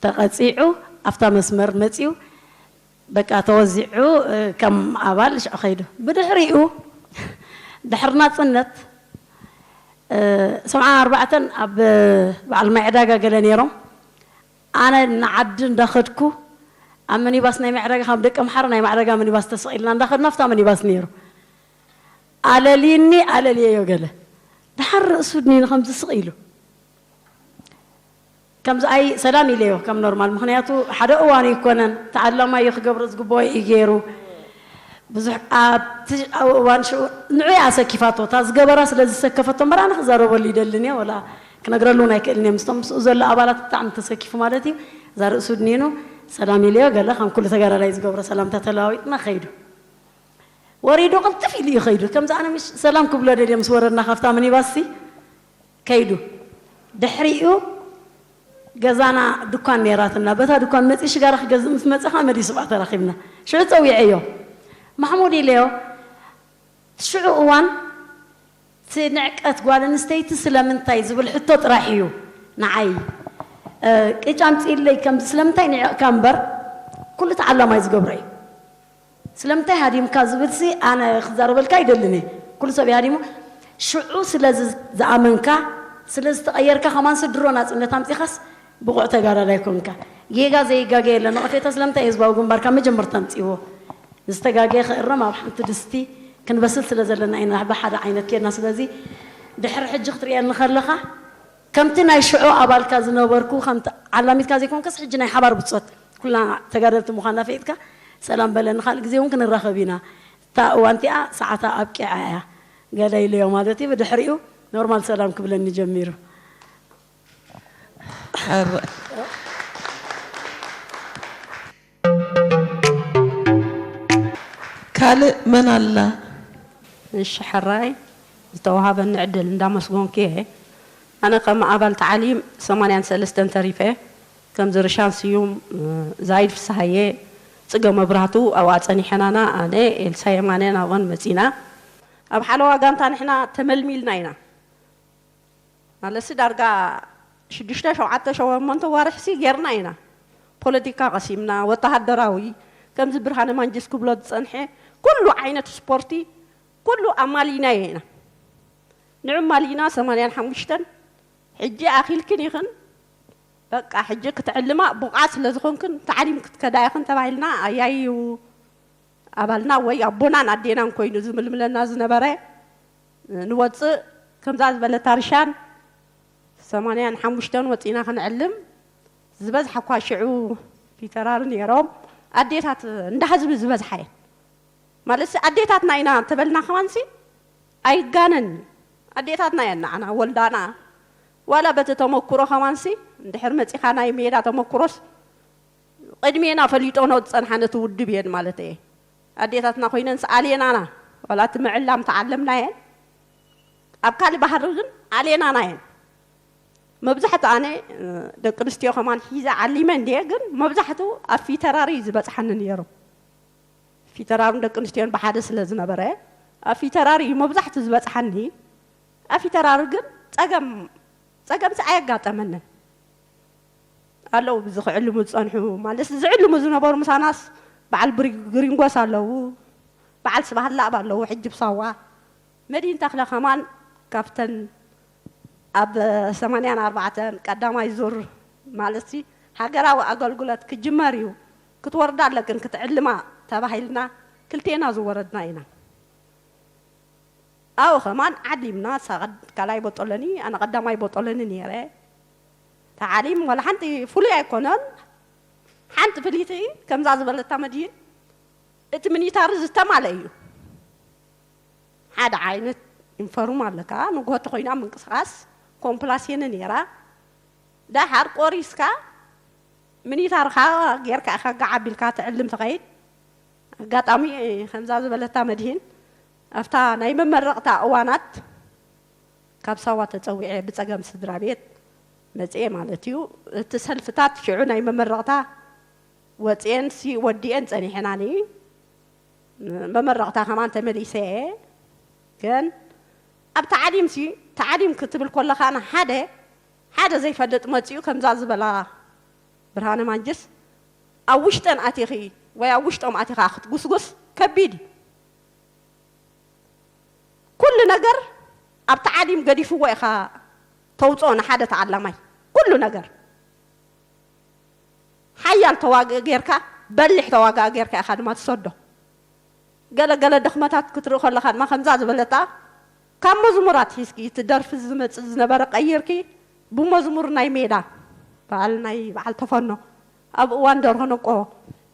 ተቐፂዑ ኣብታ መስመር መፂኡ በቃ ተወዚዑ ከም ኣባል ሽዑ ከይዱ ብድሕሪኡ ድሕሪ ናፅነት ሰብዓ ኣርባዕተን ኣብ በዓል ማይ ዕዳጋ ገለ ነይሮም ኣነ ንዓዲ እንዳኸድኩ ኣብ መኒባስ ናይ ማይ ዕዳጋ ካብ ደቂ ኣምሓራ ናይ ማዕረጋ መኒባስ ተሰቒልና እንዳኸድና ኣብታ መኒባስ ነይሩ ኣለልይኒ ኣለልየዮ ገለ ድሓር ርእሱ ድኒ ንከምዚ ስቕ ኢሉ ከምዚ ኣይ ሰላም ኢለዮ ከም ኖርማል። ምኽንያቱ ሓደ እዋን ኣይኮነን፣ ተዓላማይ ክገብሮ ዝግብኦ እዩ ገይሩ። ብዙሕ ኣብቲ ኣብኡ እዋን ሽዑ ንዑ እያ ኣሰኪፋቶ። እታ ዝገበራ ስለ ዝሰከፈቶ እምበር ኣነ ክዛረበሉ ይደልን እየ፣ ወላ ክነግረሉ እውን ኣይክእልን እየ። ምስቶም ምስኡ ዘሎ ኣባላት ብጣዕሚ ተሰኪፉ ማለት እዩ። እዛ ርእሱ ድኒኑ ሰላም ኢለዮ፣ ገለ ከም ኩሉ ተጋዳላይ ዝገብሮ ሰላምታ ተለዋዊጥና ከይዱ። ወሪዱ ቅልጥፍ ኢሉ እዩ ከይዱ። ከምዚ ኣነ ምሽ ሰላም ክብሎ ደልየ ምስ ወረድና ካብታ ሚኒባስ ሲ ከይዱ። ድሕሪኡ ገዛና ድኳን ነይራትና። በታ ድኳን መፂ ሽጋራ ክገዝእ ምስ መፀ ከዓ መሊሱ ብኣ ተራኺብና። ሽዑ ፀዊዐዮ። ማሕሙድ ኢለዮ፣ ሽዑ እዋን እቲ ንዕቀት ጓል ኣንስተይቲ ስለምንታይ ዝብል ሕቶ ጥራሕ እዩ ንዓይ። እ፣ ቅጫ ኣምፅኢለይ ከምዚ ስለምንታይ ንዕቕካ እምበር ኩሉ ተዓላማይ ዝገብሮ እዩ። ስለምንታይ ሃዲምካ ዝብልሲ ኣነ ክዛረበልካ ኣይደልን እየ። ኩሉ ሰብ ይሃዲሙ። ሽዑ ስለ ዝ-፣ ዝኣመንካ፣ ስለ ዝተቐየርካ፣ ከማንሲ ድሮ ናጽነት ኣምጺኻስ ብቑዕ ተጋዳላይ ኮንካ። ጌጋ ዘይጋገ የለ። ነቐፌታ ስለምንታይ እዩ ህዝባዊ ግንባር ካብ መጀመርታ ኣምጺዎ? ዝተጋገየ ክእረም ኣብ ሓንቲ ድስቲ ክንበስል ስለ ዘለና ኢና ብሓደ ዓይነት ኬድና። ስለዚ ድሕሪ ሕጂ ክትርእየኒ ከለኻ ከምቲ ናይ ሽዑ ኣባልካ ዝነበርኩ፣ ከምቲ ዓላሚትካ ዘይኮንካስ፣ ሕጂ ናይ ሓባር ብጾት ኩልና ተጋደልቲ ምዃንና ፈሊጥካ፣ ሰላም በለኒ። ካልእ ግዜ እውን ክንራኸብ ኢና። እታ እዋን እቲኣ ሰዓታ ኣብቂዓ እያ። ገለ ኢለዮ ማለት እዩ። ብድሕሪኡ ኖርማል ሰላም ክብለኒ ጀሚሩ። ሕራይ። ካልእ መን ኣላ? እሺ፣ ሕራይ ዝተዋሃበኒ ዕድል እንዳመስገንኩ እየ። ኣነ ከም ኣባል ተዓሊም ሰማንያን ሰለስተን ተሪፈ፣ ከምዚ ርሻን ስዩም፣ ዛይድ ፍስሃየ፣ ጽገ መብራህቱ ኣብኣ ጸኒሐናና፣ ኣነ ኤልሳ የማነ ናብኣን መጺና። ኣብ ሓለዋ ጋንታ ንሕና ተመልሚልና ኢና። ማለትሲ ዳርጋ ሽዱሽተ፣ ሸውዓተ፣ ሸሞንተ ዋርሕሲ ጌርና ኢና። ፖለቲካ ቀሲምና፣ ወተሃደራዊ፣ ከምዚ ብርሃነ ማንጅስ ክብሎ ዝጸንሐ፣ ኩሉ ዓይነት ስፖርቲ፣ ኩሉ ኣማሊናዮ ኢና። ንዑ ኣማሊና ሰማንያን ሓሙሽተን፣ ሕጂ ኣኺልክን ኢኽን፣ በቃ ሕጂ ክትዕልማ ብቑዓት ስለ ዝኾንክን፣ ታዕሊም ክትከዳ ኢኽን ተባሂልና፣ ኣያይዩ ኣባልና ወይ ኣቦናን ኣዴናን ኮይኑ ዝምልምለና ዝነበረ፣ ንወጽእ ከምዛ ዝበለታ ርሻን ሰማንያን ሓሙሽተን ወጺና ክንዕልም፣ ዝበዝሓ እኳ ሽዑ ፊተራሪ ነይሮም፣ ኣዴታት እንዳ ህዝቢ ዝበዝሓ እየን። ማለትሲ ኣዴታትና ኢና እንተበልና ከማንሲ ኣይጋነን እዩ። ኣዴታትና እየን ንዓና ወልዳና። ዋላ በቲ ተመኩሮ ከማንሲ እንድሕር መጺኻ ናይ ሜዳ ተመኩሮስ ቅድሜና ፈሊጦኖ ዝጸንሓ ነቲ ውድብ እየን ማለት እየ። ኣዴታትና ኮይነን ኣልየናና፣ ዋላ እቲ ምዕላም ተዓለምናየን፣ ኣብ ካልእ ባህሪ ግን ኣልየናና እየን። መብዛሕትኡ ኣነ፣ እ፣ ደቂ ኣንስትዮ ከማን ሒዘ ዓሊመ እንድየ፣ ግን መብዛሕትኡ ኣብ ፊተራሪ እዩ ዝበጽሓኒ ነይሩ። ፊተራርን ደቂ ኣንስትዮን ብሓደ ስለ ዝነበረ፣ ኣብ ፊተራሪ እዩ መብዛሕትኡ ዝበጽሓኒ። ኣብ ፊተራሪ ግን ጸገም፣ ጸገምሲ ኣየጋጠመንን። ኣለዉ ብዚ ክዕልሙ ዝጸንሑ፣ ማለት ዝዕልሙ ዝነበሩ ምሳናስ በዓል ብሪ-፣ ግሪንጎስ ኣለዉ፣ በዓል ስብሃት ላእባ ኣለዉ፣ ሕጂ ብሳዋ። መድሂን ተኽለ ከማን ካብተን ኣብ ሰማንያን ኣርባዕተን ቀዳማይ ዙር ማለትሲ ሃገራዊ ኣገልግሎት ክጅመር እዩ፣ ክትወርዳ ኣለክን ክትዕልማ ተባሂልና ክልቴና ዝወረድና ኢና። ኣብኡ ከማን ዓሊምና፣ ንሳ ቀድ-፣ ካልኣይ ቦጦሎኒ፣ ኣነ ቀዳማይ ቦጦሎኒ ነይረ። ተዓሊም ዋላ ሓንቲ ፍሉይ ኣይኮነን። ሓንቲ ፍልይቲ ከምዛ ዝበለታ መድሂን፣ እቲ ሚኒታሪ ዝተማልአ እዩ። ሓደ ዓይነት ዩኒፎርም ኣለካ፣ ንግሆ ተኾይና ምንቅስቓስ ኮምፕላሴኒ ነይራ። ደሓር ቆሪስካ ሚኒታርኻ ጌርካ ኢኻ ጋዕ ኣቢልካ ትዕልም ትኸይድ። ኣጋጣሚ ከምዛ ዝበለታ መድሂን፣ ኣብታ ናይ መመረቕታ እዋናት ካብ ሳዋ ተጸዊዐ ብጸገም ስድራ ቤት መጽኤ ማለት እዩ። እቲ ሰልፍታት ሽዑ ናይ መመረቕታ ወጽኤንሲ ወዲኤን ጸኒሐናኒ። መመረቕታ ከማን ተመሊሰ እየ። ግን ኣብ ተዓሊምሲ፣ ተዓሊም ክትብል ከለኻ ንሓደ፣ ሓደ ዘይፈልጥ መጺኡ ከምዛ ዝበላ ብርሃነ ማንጅስ ኣብ ውሽጠን ኣቲኺ ወይ ኣብ ውሽጦም ኣቲኻ ክትጉስጉስ ከቢድ እዩ። ኩሉ ነገር ኣብ ተዓሊም ገዲፍዎ ኢኻ ተውፅኦ ንሓደ ተዓላማይ። ኩሉ ነገር ሓያል ተዋግእ ጌርካ፣ በሊሕ ተዋጋእ ጌርካ ኢኻ ድማ ትሰዶ። ገለ ገለ ድኽመታት ክትርኢ ከለኻ ድማ ከምዛ ዝበለታ ካብ መዝሙራት ሒዝኪ እቲ ደርፊ ዝመጽእ ዝነበረ ቀይርኪ ብመዝሙር ናይ ሜዳ በዓል ናይ በዓል ተፈኖ፣ ኣብ እዋን ደርሆ ነቆ፣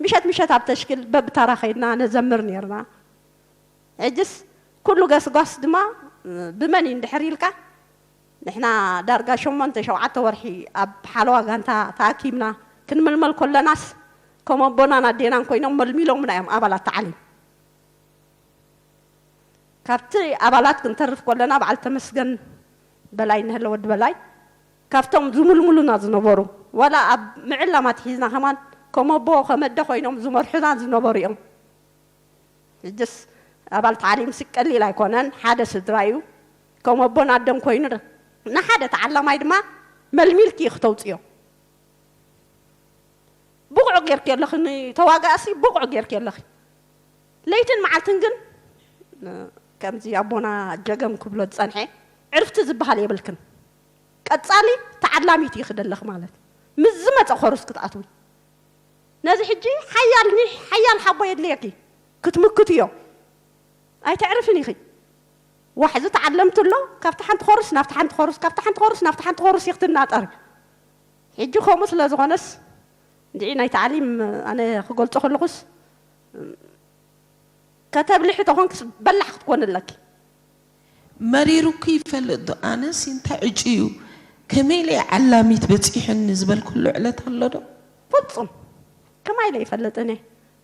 ምሸት ምሸት ኣብ ተሽክል በብተራ ከይድና ነዘምር ነርና። ሕጅስ ኩሉ ገስጓስ ድማ ብመን እዩ እንድሕር ኢልካ፣ ንሕና ዳርጋ ሸሞንተ ሸውዓተ ወርሒ ኣብ ሓለዋ ጋንታ ተኣኪብና ክንምልመል ከለናስ፣ ከም ኣቦናን ኣዴናን ኮይኖም መልሚሎምና እዮም ኣባላት ታዕሊም። ካብቲ ኣባላት ክንተርፍ ከለና፣ በዓል ተመስገን በላይ፣ ንህለ ወዲ በላይ፣ ካብቶም ዝምልምሉና ዝነበሩ፣ ዋላ ኣብ ምዕላማት ሒዝና ከማን ከም ኣቦ ከም ኣደ ኮይኖም ዝመርሑና ዝነበሩ እዮም። ሕጅስ ኣባል ታዕሊም ሲ ቀሊል ኣይኮነን። ሓደ ስድራ እዩ። ከም ኣቦን ኣደን ኮይኑ ንሓደ ተዓላማይ ድማ መልሚልኪ እዩ ክተውፅዮ። ብቑዕ ጌርኪ ኣለኺ፣ ንተዋጋእሲ ብቑዕ ጌርኪ ኣለኺ። ለይትን መዓልትን ግን፣ እ፣ ከምዚ ኣቦና ጀገም ክብሎ ዝጸንሐ፣ ዕርፍቲ ዝበሃል የብልክን። ቀጻሊ ተዓላሚት ኢኺ ደለኺ ማለት እዩ። ምስ ዝመጸ ኮርስ ክትኣትዊ። ነዚ ሕጂ ሓያል ኒሕ፣ ሓያል ሓቦ የድልየኪ። ክትምክትዮ። ኣይተዕርፍን ኢኺ። ዋሕዚ ተዓለምቲ ኣሎ፣ ካብቲ ሓንቲ ኮርስ ናብቲ ሓንቲ ኮርስ፣ ካብቲ ሓንቲ ኮርስ ናብቲ ሓንቲ ኮርስ ኢኺ ትናጠሪ። ሕጂ ከምኡ ስለ ዝኾነስ፣ እንድዒ ናይ ታዕሊም ኣነ ክገልጾ ከለኹስ፣ ከተብልሒ ተኾንክስ በላሕ ክትኮኒ ኣለኪ። መሪሩኪ ይፈልጥ ዶ? ኣነስ እንታይ ዕጩ እዩ? ከመይ ኢለ ዓላሚት በጺሑኒ ዝበልኩሉ ዕለት ኣሎ ዶ? ፍጹም። ከማይ ኢለ ይፈልጥን እየ።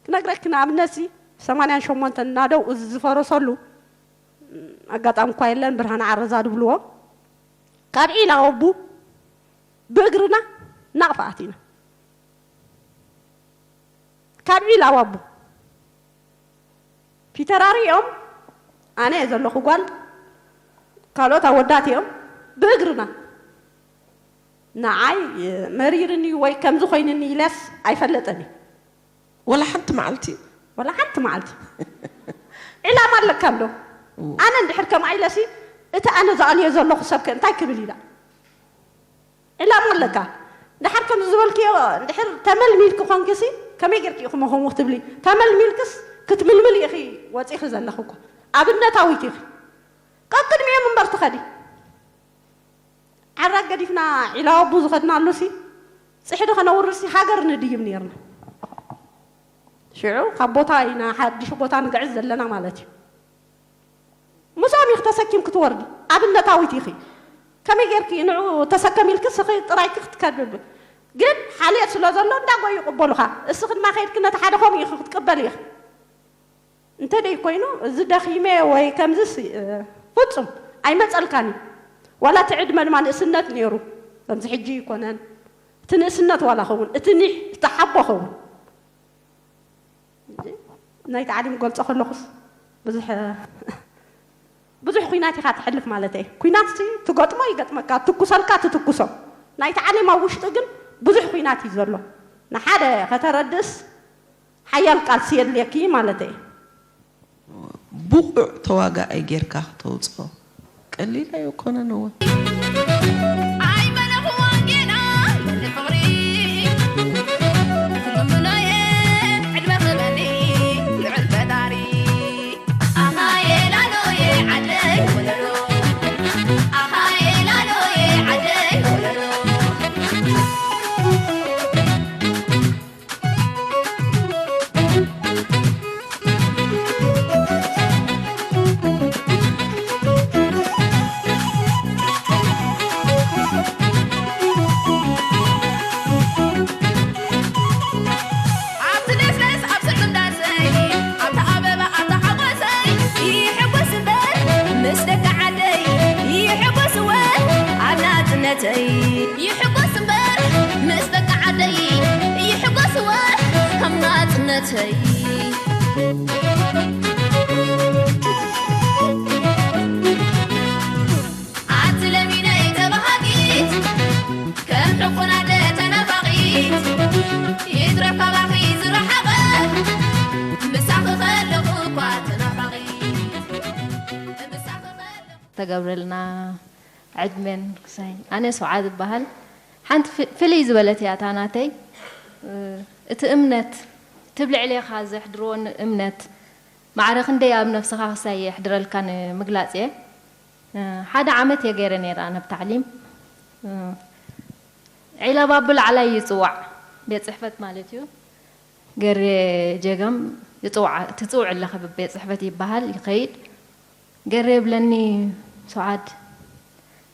ክነግረኪ፣ ንኣብነትሲ፣ ሰማንያን ሸሞንተን ናደው እዚ ዝፈረሰሉ፣ ኣጋጣሚ እኳ የለን፣ ብርሃነ ዓረዛ ዝብልዎ፣ ካብ ዒላ ወቡ ብእግርና ናቕፋ ኣቲና። ካብ ዒላ ወቡ ፊተራሪ እዮም። ኣነ እየ ዘለኹ ጓል፣ ካልኦት ኣወዳት እዮም። ብእግርና ንዓይ መሪርኒ ወይ ከምዚ ኮይንኒ ኢለስ ኣይፈልጥን እዩ። ወላ ሓንቲ መዓልቲ? ወላ ሓንቲ መዓልቲ። ዕላማ ኣለካ እንዶ? እዎ። ኣነ እንድሕር ከምኣ ኢለሲ፣ እቲ ኣነ ዝኣልዮ ዘለኹ ሰብከ እንታይ ክብል ኢላ? ዕላማ ኣለካ። ድሓር ከምዚ ዝበልክዮ፣ እንድሕር ተመልሚልኪ ኾንክሲ፣ ከመይ ጌርኪ ኢኹ መኸሙ ክትብሊ? ተመልሚልክስ ክትምልምል ኢኺ ወጺኺ ዘለኺ እኮ። ኣብነታዊት ኢኺ። ቀቅድሚኦም እምበር ትኸዲ። ዓራግ ገዲፍና ዒላ ወቡ ዝኸድናሉሲ፣ ጽሕዲ ከነውርድሲ ሃገር ንድይብ ነይርና። ሽዑ ካብ ቦታ ኢና ሓድሽ ቦታ ንግዕዝ ዘለና ማለት እዩ። ምስኦም ኢኺ ተሰኪምኪ ትወርዲ። ኣብነታዊት ኢኺ። ከመይ ጌርኪ ንዕኡ ተሰከም ኢልኪ እስኺ ጥራይኪ ክትከድቢ? ግን ሓልዮት ስለ ዘሎ እንዳጎዩ ይቕበሉኻ። እስኺ ድማ ከይድኪ ነቲ ሓደ ከምኡ ኢኺ ክትቅበሊ ኢኺ። እንተ ደይ ኮይኑ፣ እዚ ደኺመ ወይ ከምዚስ፣ እ፣ ፍጹም ኣይመጸልካን እዩ። ዋላ እቲ ዕድመ ድማ ንእስነት ነይሩ። ከምዚ ሕጂ ኣይኮነን። እቲ ንእስነት ዋላ ኸውን፣ እቲ ኒሕ፣ እቲ ሓቦ ኸውን። ናይ ታዕሊም ገልጾ ከለኹስ ብዙሕ፣ ብዙሕ ኲናት ኢኻ ትሕልፍ ማለተይ። ኲናትሲ ትገጥሞ ይገጥመካ፣ ትኩሰልካ ትትኩሶ። ናይ ታዕሊም ኣብ ውሽጢ ግን ብዙሕ ኲናት እዩ ዘሎ። ንሓደ ከተረድእስ ሓያል ቃልሲ የድልየኪ ማለተይ። ብቑዕ ተዋጋኣይ ጌርካ ክተውፅኦ ቀሊል ኣይኮነን እወ። ኣይመለኽዋን ጌና ልዕሊ ፍቕሪ፣ ትልምኖየ ዕድመ ክህበኒ ልዑል ፈጣሪ። ኣሃየ ላሎየ ዓደይ ወለሎ፣ ኣሃየ ላሎየ ዓደይ ወለሎ። ኣብቲ ለስለስ፣ ኣብ ስዕሉም ዳሰይ፣ ኣብቲ ኣበባ፣ ኣብቲ ሓጎሰይ፣ ይሕጎስ እምበር ምስ ደቂ ዓደይ፣ ይሕጎስ እወ ኣብ ናጽነተይ። ይሕጎስ እምበር ምስ ደቂ ዓደይ፣ ይሕጎስ እወ ኣብ ናጽነተይ። ኣቲ ለሚነይ ተባሃጊት፣ ከም ሕቁን ኣደ ተናፋቒት፣ ይትረፍ ካባኺ ዝረሓቐ፣ ምሳኺ ከለኹ እኳ ተናፋቒት፣ ምሳኺ ከለኹ። ተገብረልና ዕድመን ክሳይ። ኣነ ሰውዓ ዝበሃል። ሓንቲ ፍ-፣ ፍልይ ዝበለት እያ እታ ናተይ። እ፣ እቲ እምነት፣ እቲ ኣብ ልዕሌኻ ዘሕድርዎ እምነት፣ ማዕረ ክንደይ ኣብ ነብስኻ ክሳይ የሕድረልካ ንምግላጽ እየ። እ፣ ሓደ ዓመት እየ ገይረ ነይረ ኣነ ኣብ ታዕሊም። እ፣ ዒላ ባቡ ላዕላይ ይጽዋዕ፣ ቤት ጽሕፈት ማለት እዩ። ገሬ ጀገም ይጽዋዕ፣ ትጽውዕ ኣለኺ ብቤት ጽሕፈት ይበሃል፣ ይኸይድ። ገሬ ይብለኒ፣ "ሱዓድ፣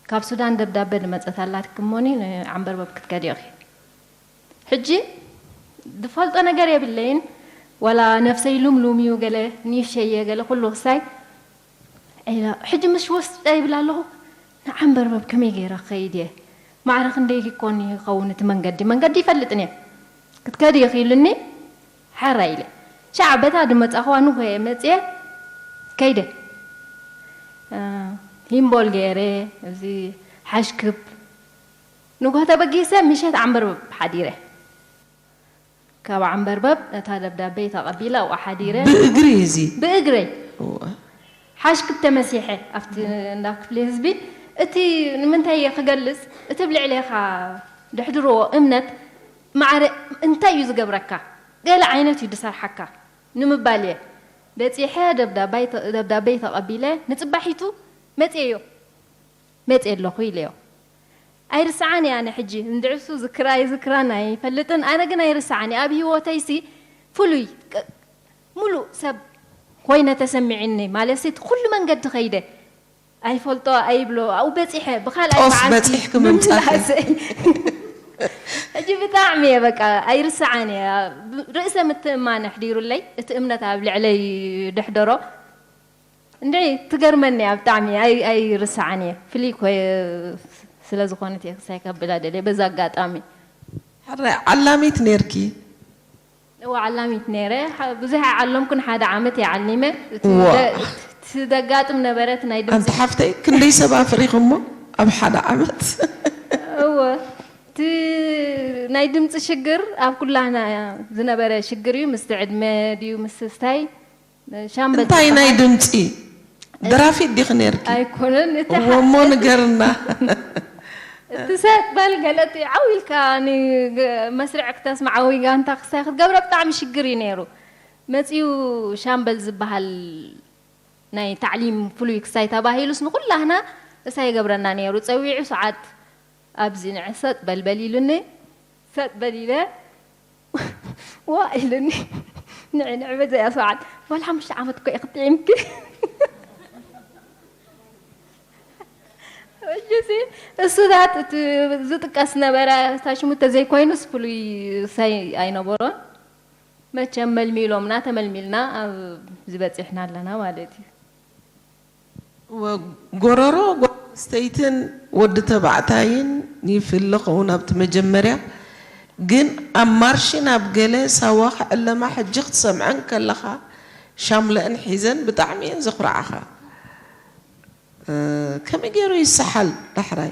ካብ ሱዳን ደብዳበ ዝመጸት ኣላትኪ እሞኒ ንዓንበርበብ ክትከዲ ኢኺ።" ሕጂ ዝፈልጦ ነገር የብለይን፣ ዋላ ነፍሰይ ሉምሉም እዩ፣ ገለ ንይሸየ፣ ገለ ኩሉ ክሳይ ዒላ፣ ሕጂ ምስ ወስዳ ይብል ኣለኹ፣ ንዓንበርበብ ከመይ ገይረ ክኸይድ እየ? ማዕረ ክንደይ ይኮን ይኸውን እቲ መንገዲ? መንገዲ ይፈልጥን እየ። ክትከዲ ኢኺ ኢሉኒ፣ ሓራ ኢለ። ሻዕ በታ ዝመጻኹዋ ንግሆ እየ መጽየ፣ ከይደ። እ፣ ሂምቦል ገይረ፣ እዚ ሓሽክብ። ንግሆ ተበጊሰ፣ ምሸት ዓንበርበብ ሓዲረ። ካብ ዓንበርበብ ነታ ደብዳበይ ተቐቢለ ኣብኡ ሓዲረ። ብእግሪ እዚ? ብእግረይ። እወ። ሓሽክብ ተመሲሐ ኣብቲ እንዳ ክፍሊ ህዝቢ። እቲ ንምንታይ እየ ክገልጽ? እቲ ኣብ ልዕሌኻ ድሕድርዎ እምነት ማዕረ እንታይ እዩ ዝገብረካ? ገለ ዓይነት እዩ ዝሰርሓካ ንምባል እየ። በጺሐ ደብዳባይ ተ-፣ ደብዳበይ ተቐቢለ ንጽባሒቱ መጽየዮ። መጽየ ኣለኹ ኢለዮ። ኣይርስዓን እየ ኣነ ሕጂ። እንድዕሱ ዝክራ ኣይዝክራን ኣይፈልጥን። ኣነ ግን ኣይርስዓን እየ። ኣብ ህይወተይሲ ፍሉይ ቅ-፣ ሙሉእ ሰብ ኮይነ ተሰሚዒኒ። ማለትሲ እቲ ኩሉ መንገዲ ከይደ። ኣይፈልጦ ኣይብሎ። ኣብኡ በጺሐ። ብኻልኣይ ጦፍ መዓልቲ በጺሕኪ ምምጻእኪ። ምምላሰይ። ሕጂ ብጣዕሚ እየ በቃ ኣይርስዓን እየ። ብ-፣ ርእሰ ምትእምማን ኣሕዲሩለይ። እቲ እምነት ኣብ ልዕለይ ደሕደሮ። እንድዒ ትገርመኒ እያ ብጣዕሚ። ኣይ-፣ ኣይርስዓን እየ። ፍልይ እኮ እየ ስለ ዝኾነት እየ ክሳይ ከብላ ደልየ በዛ ኣጋጣሚ። ሕራይ ዓላሚት ነይርኪ? እወ፣ ዓላሚት ነይረ። ሓ-፣ ብዙሕ ኣይዓለምኩን፣ ሓደ ዓመት እየ ዓሊመ። እቲ እዋ። ደ-፣ እቲ ዘጋጥም ነበረ፣ እቲ ናይ ድምፂ ኣንቲ ሓፍተይ፣ ክንደይ ሰብ ኣፍሪኺ እሞ ኣብ ሓደ ዓመት? እወ፣ እቲ ናይ ድምፂ ሽግር ኣብ ኩላህና ዝነበረ ሽግር እዩ። ምስቲ ዕድመ ድዩ፣ ምስ ስታይ? ሻምበል እንታይ ናይ ዝበሃል ድምፂ? ደራፊት ዲኺ ነይርኪ? ኣይኮነን፣ እቲ እወ፣ እሞ ሓ-፣ ንገርና። እቲ ሰጥ በል ገለ እቲ ዓው ኢልካ ን-፣ መስርዕ ክተስምዓዊ ጋንታ ክሳይ ክትገብረ ብጣዕሚ ሽግር እዩ ነይሩ። መፂኡ ሻምበል ዝበሃል ናይ ታዕሊም ፍሉይ ክሳይ ተባሂሉስ ንኹላህና እሳይ ይገብረና ነይሩ። ፀዊዑ ሰዓት ኣብዚ ንዕ ሰጥ በል በል ኢሉኒ። ሰጥ በል ኢለ፣ ዋ ኢሉኒ። ንዕ ንዕ በዘያ ሰዓት፣ "ዋላ ሓሙሽተ ዓመት እኮ ኢኺ ጥዒምኪ?" ሕጂሲ እሱታት እቲ ዝጥቀስ ነበረ፣ እታ ሽሙ ተዘይኮይኑስ ፍሉይ ሳይ ኣይነበሮን። መቸም መልሚሎምና፣ ተመልሚልና ኣብዚ በጺሕና ኣለና ማለት እዩ። ወ-፣ ጎረሮ ጓል ኣንስተይትን ወዲ ተባዕታይን ይፍለ ኸውን ኣብቲ መጀመርያ፣ ግን ኣብ ማርሽን ኣብ ገለ ሳዋ ክዕለማ ሕጂ ክትሰምዐን ከለኻ ሻምለአን ሒዘን ብጣዕሚ እየን ዘኹርዓኻ። እ፣ ከመይ ገይሩ ይሰሓል ዳሕራይ?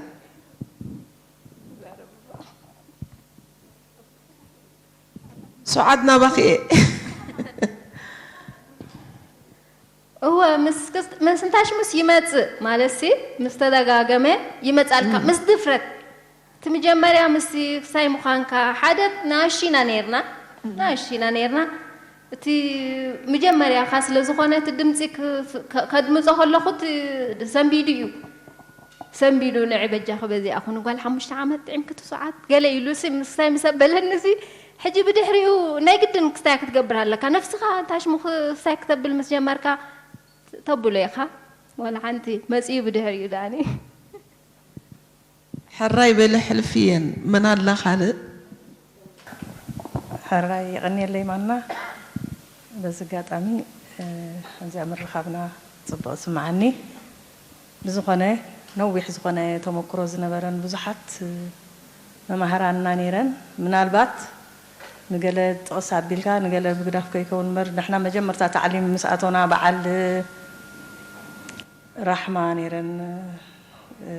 ሱዓድ ናባኺ እየ። እወ፣ ምስ ክስት-፣ ምስ እንታሽ ምስ ይመጽእ ማለትሲ፣ ምስ ተደጋገመ ይመጻልካ። እም። ምስ ድፍረት፣ እቲ መጀመርያ ምስቲ ክሳይ ምዃንካ፣ ሓደ ንኣሽቱ ኢና ነይርና፣ እም። ንኣሽቱ ኢና ነይርና። እቲ መጀመርያኻ ስለ ዝኾነ፣ እቲ ድምጺ ክ-፣ ከ-፣ ከድምጾ ከለኹ፣ እቲ ሰንቢዱ እዩ። ሰንቢዱ፣ "ንዒ በጃኺ በዚኣ ኩኒ ጓል ሓሙሽተ ዓመት ጥዒምኪ ትስዓት?" ገለ ኢሉ ሲ ምስታይ ምስ ኣበለኒ ሲ፣ ሕጂ ብድሕሪኡ ናይ ግድን ክስታይ ክትገብር ኣለካ። ነፍስኻ እንታሽ ምኽሳይ ክተብል ምስ ጀመርካ ተብሎ ኢኻ። ዋላ ሓንቲ መጺኡ ብድሕሪኡ ዳኒ። ሕራይ በሊ ሕልፊ እየን። መን ኣላ ካልእ? ሕራይ የቐንየለይ ማና። በዚ ኣጋጣሚ፣ እ፣ እዚኣ ምርኻብና ጽቡቕ ይስምዓኒ። ብዝኾነ፣ ነዊሕ ዝኾነ ተመክሮ ዝነበረን ብዙሓት፣ እ፣ መማህራንና ነይረን። ምናልባት ንገለ ጥቕስ ኣቢልካ፣ ንገለ ብግዳፍ ከይከውን እምበር፣ ንሕና መጀመርታ ታዕሊም ምስ ኣቶና በዓል ራሕማ ነይረን፣ እ፣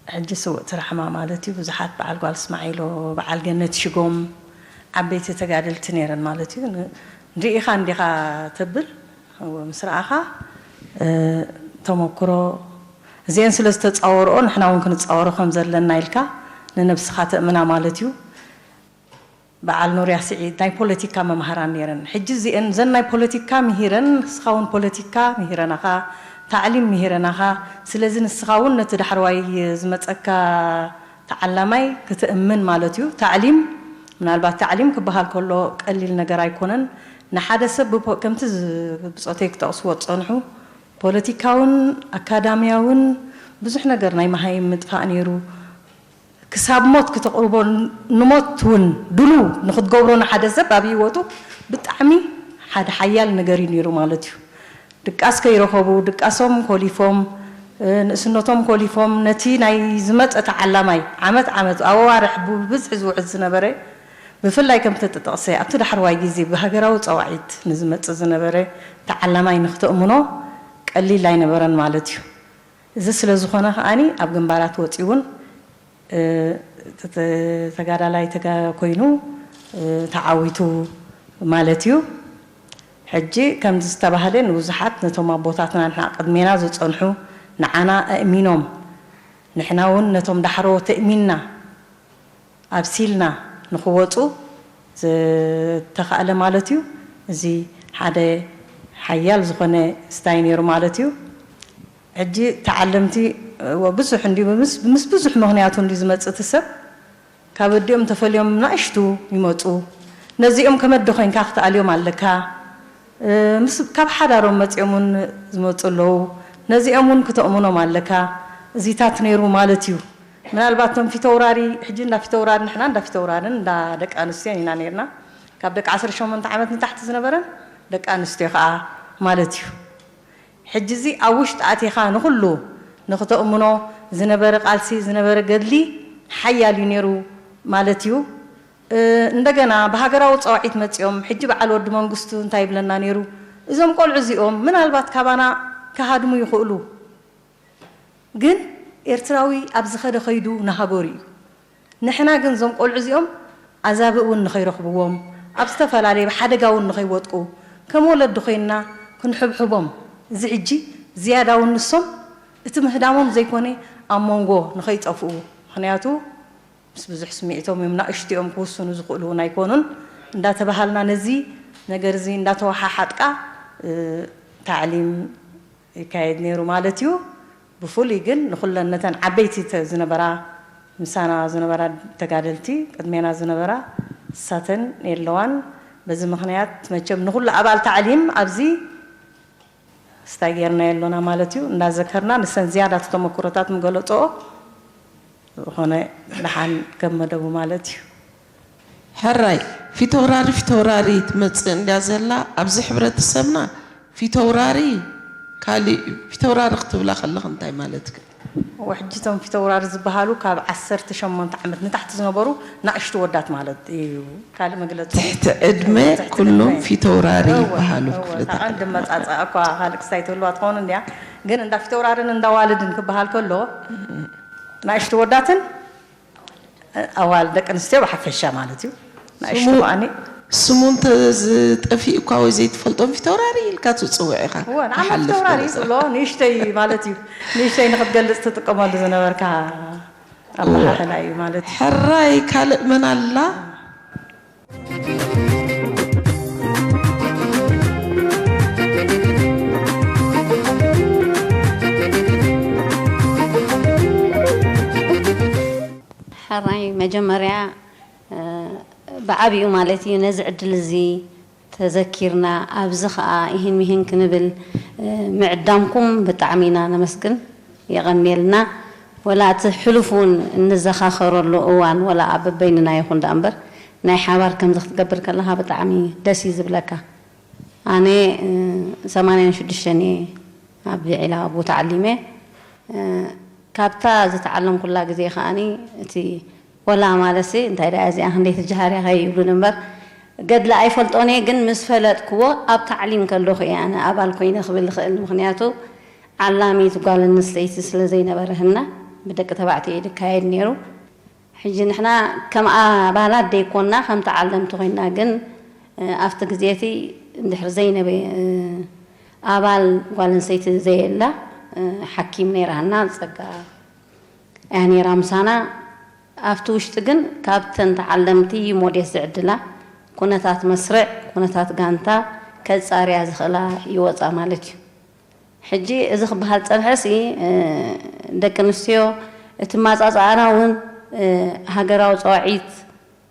ሕጂ ስውእቲ ራሕማ ማለት እዩ። ብዙሓት በዓል ጓል እስማዒሎ፣ በዓል ገነት ሽጎም፣ ዓበይቲ ተጋደልቲ ነይረን ማለት እዩ። ን-፣ ርኢኻ እንዲኻ ተብል፣ እወ፣ ምስ ረኣኻ፣ እ፣ ተመክሮ እዚአን ስለ ዝተጻወርኦ ንሕና እውን ክንጻወሮ ከም ዘለና ኢልካ ንነብስኻ ተእምና ማለት እዩ። በዓል ኑርያ ስዒድ ናይ ፖለቲካ መምሃራን ነይረን። ሕጂ እዚአን ዘን ናይ ፖለቲካ ምሂረን፣ ንስኻ እውን ፖለቲካ ምሂረናኻ፣ ታዕሊም ምሂረናኻ። ስለዚ ንስኻ እውን ነቲ ዳሕረዋይ ዝመጸካ ዓላማይ ክትእምን ማለት እዩ። ታዕሊም፣ ምናልባት ታዕሊም ክበሃል ከሎ ቀሊል ነገር ኣይኮነን። ንሓደ ሰብ ብፖ-፣ ከምቲ ዝ-፣ ብጾተይ ክጠቕስዎ ዝጸንሑ፣ ፖለቲካውን ኣካዳሚያውን ብዙሕ ነገር ናይ መሃይም ምጥፋእ ነይሩ። ክሳብ ሞት ክተቕርቦ፣ ንሞት እውን ድሉው ንክትገብሮ ንሓደ ሰብ ኣብ ህይወቱ ብጣዕሚ ሓደ ሓያል ነገር እዩ ነይሩ ማለት እዩ። ድቃስ ከይረኸቡ፣ ድቃሶም ኮሊፎም፣ እ፣ ንእስነቶም ኮሊፎም፣ ነቲ ናይ ዝመጸ ተዓላማይ ዓመት ዓመት ኣብ ኣዋርሕ ብብዝሒ ዝውዕል ዝነበረ፣ ብፍላይ ከምቲ ተጠቕሰ ኣብቲ ዳሕረዋይ ግዜ ብሃገራዊ ጸዋዒት ንዝመጽእ ዝነበረ ተዓላማይ ንክተእምኖ ቀሊል ኣይነበረን ማለት እዩ። እዚ ስለ ዝኾነ ከኣኒ ኣብ ግንባራት ወጺኡ እውን እ፣ ተ-፣ ተ-፣ ተጋዳላይ ተጋ-፣ ኮይኑ፣ እ፣ ተዓዊቱ ማለት እዩ። ሕጂ ከምዚ ዝተባህለ ንብዙሓት ነቶም ኣቦታትና ንሕና ቅድሜና ዝጸንሑ ንዓና ኣእሚኖም፣ ንሕና እውን ነቶም ዳሕሮ ተእሚንና ኣብሲልና ንኽወጹ ዝተኻእለ ማለት እዩ። እዚ ሓደ ሓያል ዝኾነ ስታይ ነይሩ ማለት እዩ። ሕጂ ተዓለምቲ፣ እወ፣ ብዙሕ እንዲ ምስ፣ ምስ ብዙሕ ምኽንያቱ እንዲ ዝመጽእ እቲ ሰብ፣ ካብ ኣዲኦም ተፈልዮም ናእሽቱ ይመጹ። ነዚኦም ከም ኣደ ኮይንካ ክትኣልዮም ኣለካ። እ፣ ምስ፣ ካብ ሓዳሮም መጺኦም እውን ዝመጹ ኣለዉ። ነዚኦም እውን ክተእምኖም ኣለካ። እዚታት ነይሩ ማለት እዩ። ምናልባት እቶም ፊተውራሪ፣ ሕጂ እንዳ ፊተውራሪ፣ ንሕና እንዳ ፊተውራርን እንዳ ደቂ ኣንስትዮን ኢና ነይርና። ካብ ደቂ ዓሰርተ ሸሞንተ ዓመት ንታሕቲ ዝነበረን ደቂ ኣንስትዮ ከኣ ማለት እዩ። ሕጂ እዚ ኣብ ውሽጢ ኣቲኻ ንኹሉ ንኽተእምኖ ዝነበረ ቃልሲ፣ ዝነበረ ገድሊ ሓያል እዩ ነይሩ ማለት እዩ። እ፣ እንደገና ብሃገራዊ ጸዋዒት መጺኦም፣ ሕጂ በዓል ወዲ መንግስቱ እንታይ ይብለና ነይሩ? እዞም ቆልዑ እዚኦም ምናልባት ካባና ክሃድሙ ይኽእሉ፣ ግን ኤርትራዊ ኣብ ዝኸደ ከይዱ ንሃገሩ እዩ። ንሕና ግን እዞም ቆልዑ እዚኦም ኣዛብእ እውን ንኸይረኽብዎም፣ ኣብ ዝተፈላለየ ሓደጋ እውን ንኸይወድቁ፣ ከም ወለዲ ኮይንና ክንሕብሕቦም፣ እዚ ሕጂ ዝያዳ እውን ንሶም እቲ ምህዳሞም ዘይኮነ ኣብ መንጎ ንኸይጠፍኡ፣ ምኽንያቱ ምስ ብዙሕ ስምዒቶም እዮም፣ ናእሽቱ እዮም ክውስኑ ዝኽእሉ እውን ኣይኮኑን እንዳተባሃልና ነዚ ነገር እዚ እንዳተወሓሓጥካ፣ እ፣ ታዕሊም ይካየድ ነይሩ ማለት እዩ። ብፍሉይ ግን ንኹለን ነተን ዓበይቲ ተ-፣ ዝነበራ፣ ምሳና ዝነበራ ተጋደልቲ፣ ቅድሜና ዝነበራ፣ እሳተን የለዋን። በዚ ምኽንያት መቸም ንኹሉ ኣባል ታዕሊም ኣብዚ ስታይ ጌርናዮ ኣሎና ማለት እዩ። እንዳዘከርና ንሰን ዝያዳ እቲ ተመክሮታት ምገለጽኦ ዝኾነ ደሓን ከም መደቡ ማለት እዩ። ሕራይ፣ ፊተውራሪ ፊተውራሪ ትመጽእ እንድያ ዘላ ኣብዚ ሕብረተሰብና። ፊተውራሪ ካሊእ እዩ። ፊተውራሪ ክትብላ ከለኺ እንታይ ማለትኪ? እወ፣ ሕጂ እቶም ፊተውራሪ ዝበሃሉ ካብ ዓሰርተ ሸሞንተ ዓመት ንታሕቲ ዝነበሩ ናእሽቱ ወዳት ማለት እዩ። ካልእ መግለጺ ትሕቲ ዕድመ ትሕቲ ኩሎም ዕድመ። ፊተውራሪ እወ፣ ይበሃሉ እወ፣ ክፍልታት። እታ ቀንዲ መጻጸኣ እኳ ካልእ ክስታይ ትህልዋ ትኸውን እንድያ፣ ግን እንዳ ፊተውራርን እንዳ ዋልድን ክበሃል ከሎ ናእሽቱ ወዳትን ኣዋል ደቂ ኣንስትዮ ብሓፈሻ ማለት እዩ። ናእሽቱ ስሙ ከኣኒ ስሙ እንተ ዝጠፊእ እኳ ወይ ዘይትፈልጦም ፊተውራሪ ኢልካ ትጽውዕ ኢኻ። እወ፣ ንዓመት ክሓልፍ ፊተውራሪ ገለ ትብሎ ንእሽተይ ማለት እዩ። ንእሽተይ ንኽትገልጽ ትጥቀመሉ ዝነበርካ እወ። ኣበሃህላ እዩ ማለት እዩ። ሕራይ ካልእ መን ኣላ? ሕራይ መጀመርያ፣ እ፣ ብዓቢኡ ማለት እዩ ነዚ ዕድል እዚ ተዘኪርና፣ ኣብዚ ኸኣ ይህን ሚህን ክንብል፣ እ፣ ምዕዳምኩም ብጣዕሚ ኢና ነመስግን። የቐንየልና። ወላ እቲ ሕሉፍ እውን እንዘኻኸረሉ እዋን፣ ወላ ኣብ በበይንና ይኹን ደኣ እምበር፣ ናይ ሓባር ከምዚ ክትገብር ከለኻ ብጣዕሚ ደስ እዩ ዝብለካ። ኣነ፣ እ፣ ሰማንያን ሽዱሽተን እየ ኣብ ዒላ ኣቡ ተዓሊመ። እ፣ ካብታ ዝተዓለምኩላ ግዜ ከኣኒ እቲ ወላ ማለትሲ እንታይ ደኣ እዚኣ ክንደይ ትጀሃር እያ ከይብሉኒ እምበር፣ ገድሊ ኣይፈልጦን እየ፣ ግን ምስ ፈለጥክዎ ኣብ ታዕሊም ከለኹ እየ ኣነ ኣባል ኮይነ ክብል ዝኽእል። ምኽንያቱ ዓላሚት ጓል ኣንስተይቲ ስለ ዘይነበረትና ብደቂ ተባዕትዮ እዩ ዝካየድ ነይሩ። ሕጂ ንሕና ከም ኣባላት ደይኮንና ከም ተዓለምቲ ኮይንና፣ ግን፣ እ፣ ኣብቲ ግዜ እቲ እንድሕር ዘይነበ፣ እ፣ ኣባል ጓል ኣንስተይቲ ዘየላ፣ እ፣ ሓኪም ነይራ ሃና ጸጋ እያ ነይራ ምሳና። ኣብቲ ውሽጢ ግን ካብተን ተዓለምቲ ሞዴስ ዝዕድላ ኩነታት መስርዕ፣ ኩነታት ጋንታ ከጻርያ ዝኽእላ ይወጻ ማለት እዩ። ሕጂ እዚ ክበሃል ጸንሐሲ፣ እ፣ ደቂ ኣንስትዮ እቲ ማጻጻኣና እውን ሃገራዊ ጸዋዒት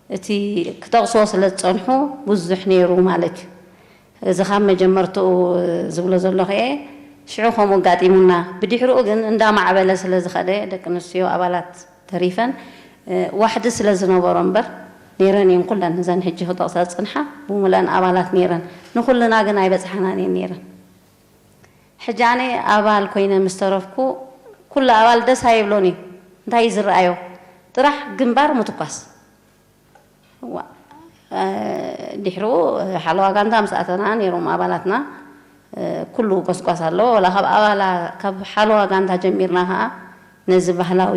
እቲ ክጠቕስዎ ስለ ዝጸንሑ ብዙሕ ነይሩ ማለት እዩ። እዚ ካብ መጀመርትኡ ዝብሎ ዘለኹ እየ። ሽዑ ከምኡ ኣጋጢሙና። ብድሕሪኡ ግን እንዳማዕበለ ስለ ዝኸደ ደቂ ኣንስትዮ ኣባላት ተሪፈን ዋሕዲ ስለ ዝነበሮ እምበር ነይረን እየን ኩለን እዘን ሕጂ ክጠቕሳ ዝጽንሓ ብምሉኣን ኣባላት ነይረን። ንኹልና ግን ኣይበጽሓናን እየን ነይረን። ሕጂ ኣነ ኣባል ኮይነ ምስ ተረፍኩ ኩሉ ኣባል ደስ ኣይብሎን እዩ። እንታይ እዩ ዝረኣዮ? ጥራሕ ግንባር ምትኳስ። ዋ፣ እ፣ ድሕሩ ሓለዋ ጋንታ ምስ ኣተና ነይሮም ኣባላትና፣ እ፣ ኩሉ ጎስጓስ ኣሎ። ወላ ካብ ኣባላ-፣ ካብ ሓለዋ ጋንታ ጀሚርና ኸዓ ነዚ ባህላዊ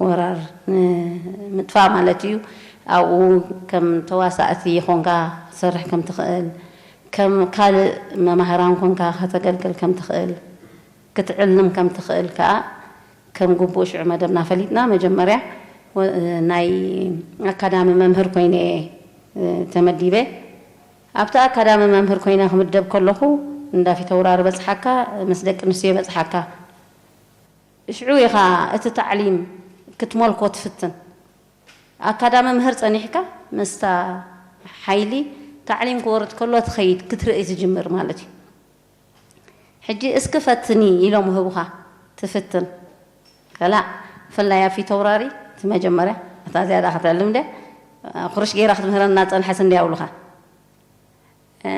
ወራር ንምጥፋእ ማለት እዩ። ኣብኡ ከም ተዋሳእቲ ኾንካ ክትሰርሕ ከም ትኽእል፣ ከም ካልእ መማህራን ኮንካ ከተገልግል ከም ትኽእል፣ ክትዕልም ከም ትኽእል ከኣ ከም ግቡእ ሽዑ መደብና ፈሊጥና፣ መጀመርያ ወ-፣ ናይ ኣካዳሚ መምህር ኮይነ እየ ተመዲበ። ኣብቲ ኣካዳሚ መምህር ኮይነ ክምደብ ከለኹ እንዳ ፊተውራሪ በጽሓካ፣ ምስ ደቂ ኣንስትዮ በጽሓካ። ሽዑ ኢኻ እቲ ታዕሊም ክትመልኮ ትፍትን። ኣካዳሚ መምህር ጸኒሕካ ምስታ ሓይሊ ታዕሊም ክወርድ ከሎ ትኸይድ ክትርኢ ትጅምር ማለት እዩ። ሕጂ እስኪ ፈትኒ ኢሎም ህቡኻ ትፍትን። ከላእ ብፍላይ ኣብ ፊተውራሪ እቲ መጀመርያ እታ ዝያዳ ክትዕልም ድያ ኩርሽ ገይራ ክትምህረና ጸንሐስ እንድያ ይብሉኻ። እ፣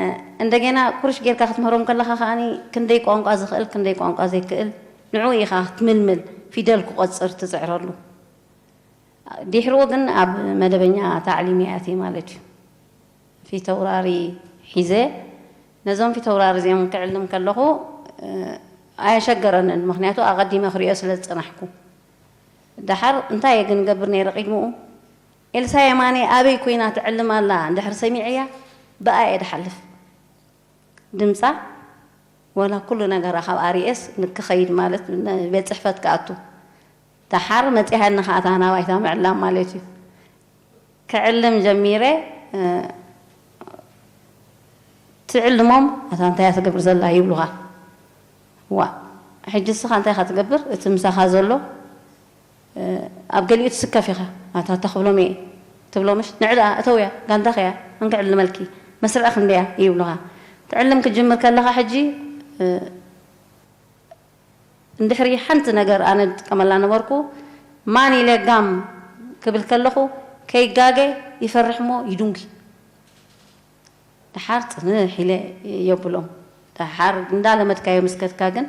እንደገና ኩርሽ ጌርካ ክትምህሮም ከለኻ ከኣኒ ክንደይ ቋንቋ ዝኽእል ክንደይ ቋንቋ ዘይክእል ንዕኡ ኢኻ ክትምልምል ፊደል ክቆጽር ትጽዕረሉ። ድሕሪኡ ግን ኣብ መደበኛ ታዕሊም ይኣቲ ማለት እዩ። ፊተውራሪ ሒዘ ነዞም ፊተውራሪ እዚኦም ክዕልም ከለኹ፣ እ፣ ኣየሸገረንን፣ ምኽንያቱ ኣቐዲመ ክሪኦ ስለ ዝጸናሕኩ። ደሓር እንታይ እየ ግን ገብር ነይረ ቅድምኡ? ኤልሳ የማነ ኣበይ ኮይና ትዕልም ኣላ እንድሕር ሰሚዐያ ብኣ እየ ድሓልፍ። ድምጻ ወላ ኩሉ ነገራ ካብ ኣርኤስ ንክኸይድ ማለት ን-፣ ቤት ጽሕፈት ክኣቱ። ደሓር መጺኣ ንኻእታ ናባይታ ምዕላም ማለት እዩ። ክዕልም ጀሚረ፣ እ፣ ትዕልሞም፣ "ኣታ እንታይ እያ ትገብር ዘላ?" ይብሉኻ። "ዋ፣ ሕጂ እስኻ እንታይ ኢኻ ትገብር? እቲ ምሳኻ ዘሎ፣ እ፣ ኣብ ገሊኡ ትስከፍ ኢኻ። ኣታ፣ ኣታ ክብሎም እየ ትብሎ ምሽ? ንዕ ደኣ፣ እተውያ፣ ጋንታኸያ፣ እንክዕልመልኪ፣ መስርዕኺ እንድያ" ይብሉኻ። ትዕልም ክትጅምር ከለኻ ሕጂ፣ እ፣ እንድሕሪ ሓንቲ ነገር ኣነ ዝጥቀመላ ነበርኩ፣ ማን ኢለ ጋም ክብል ከለኹ፣ ከይጋገ ይፈርሕ እሞ ይዱንጊ። ደሓር ጽንሕ ኢለ የብሎም። ደሓር እንዳለመድካዮ ምስ ከድካ ግን፣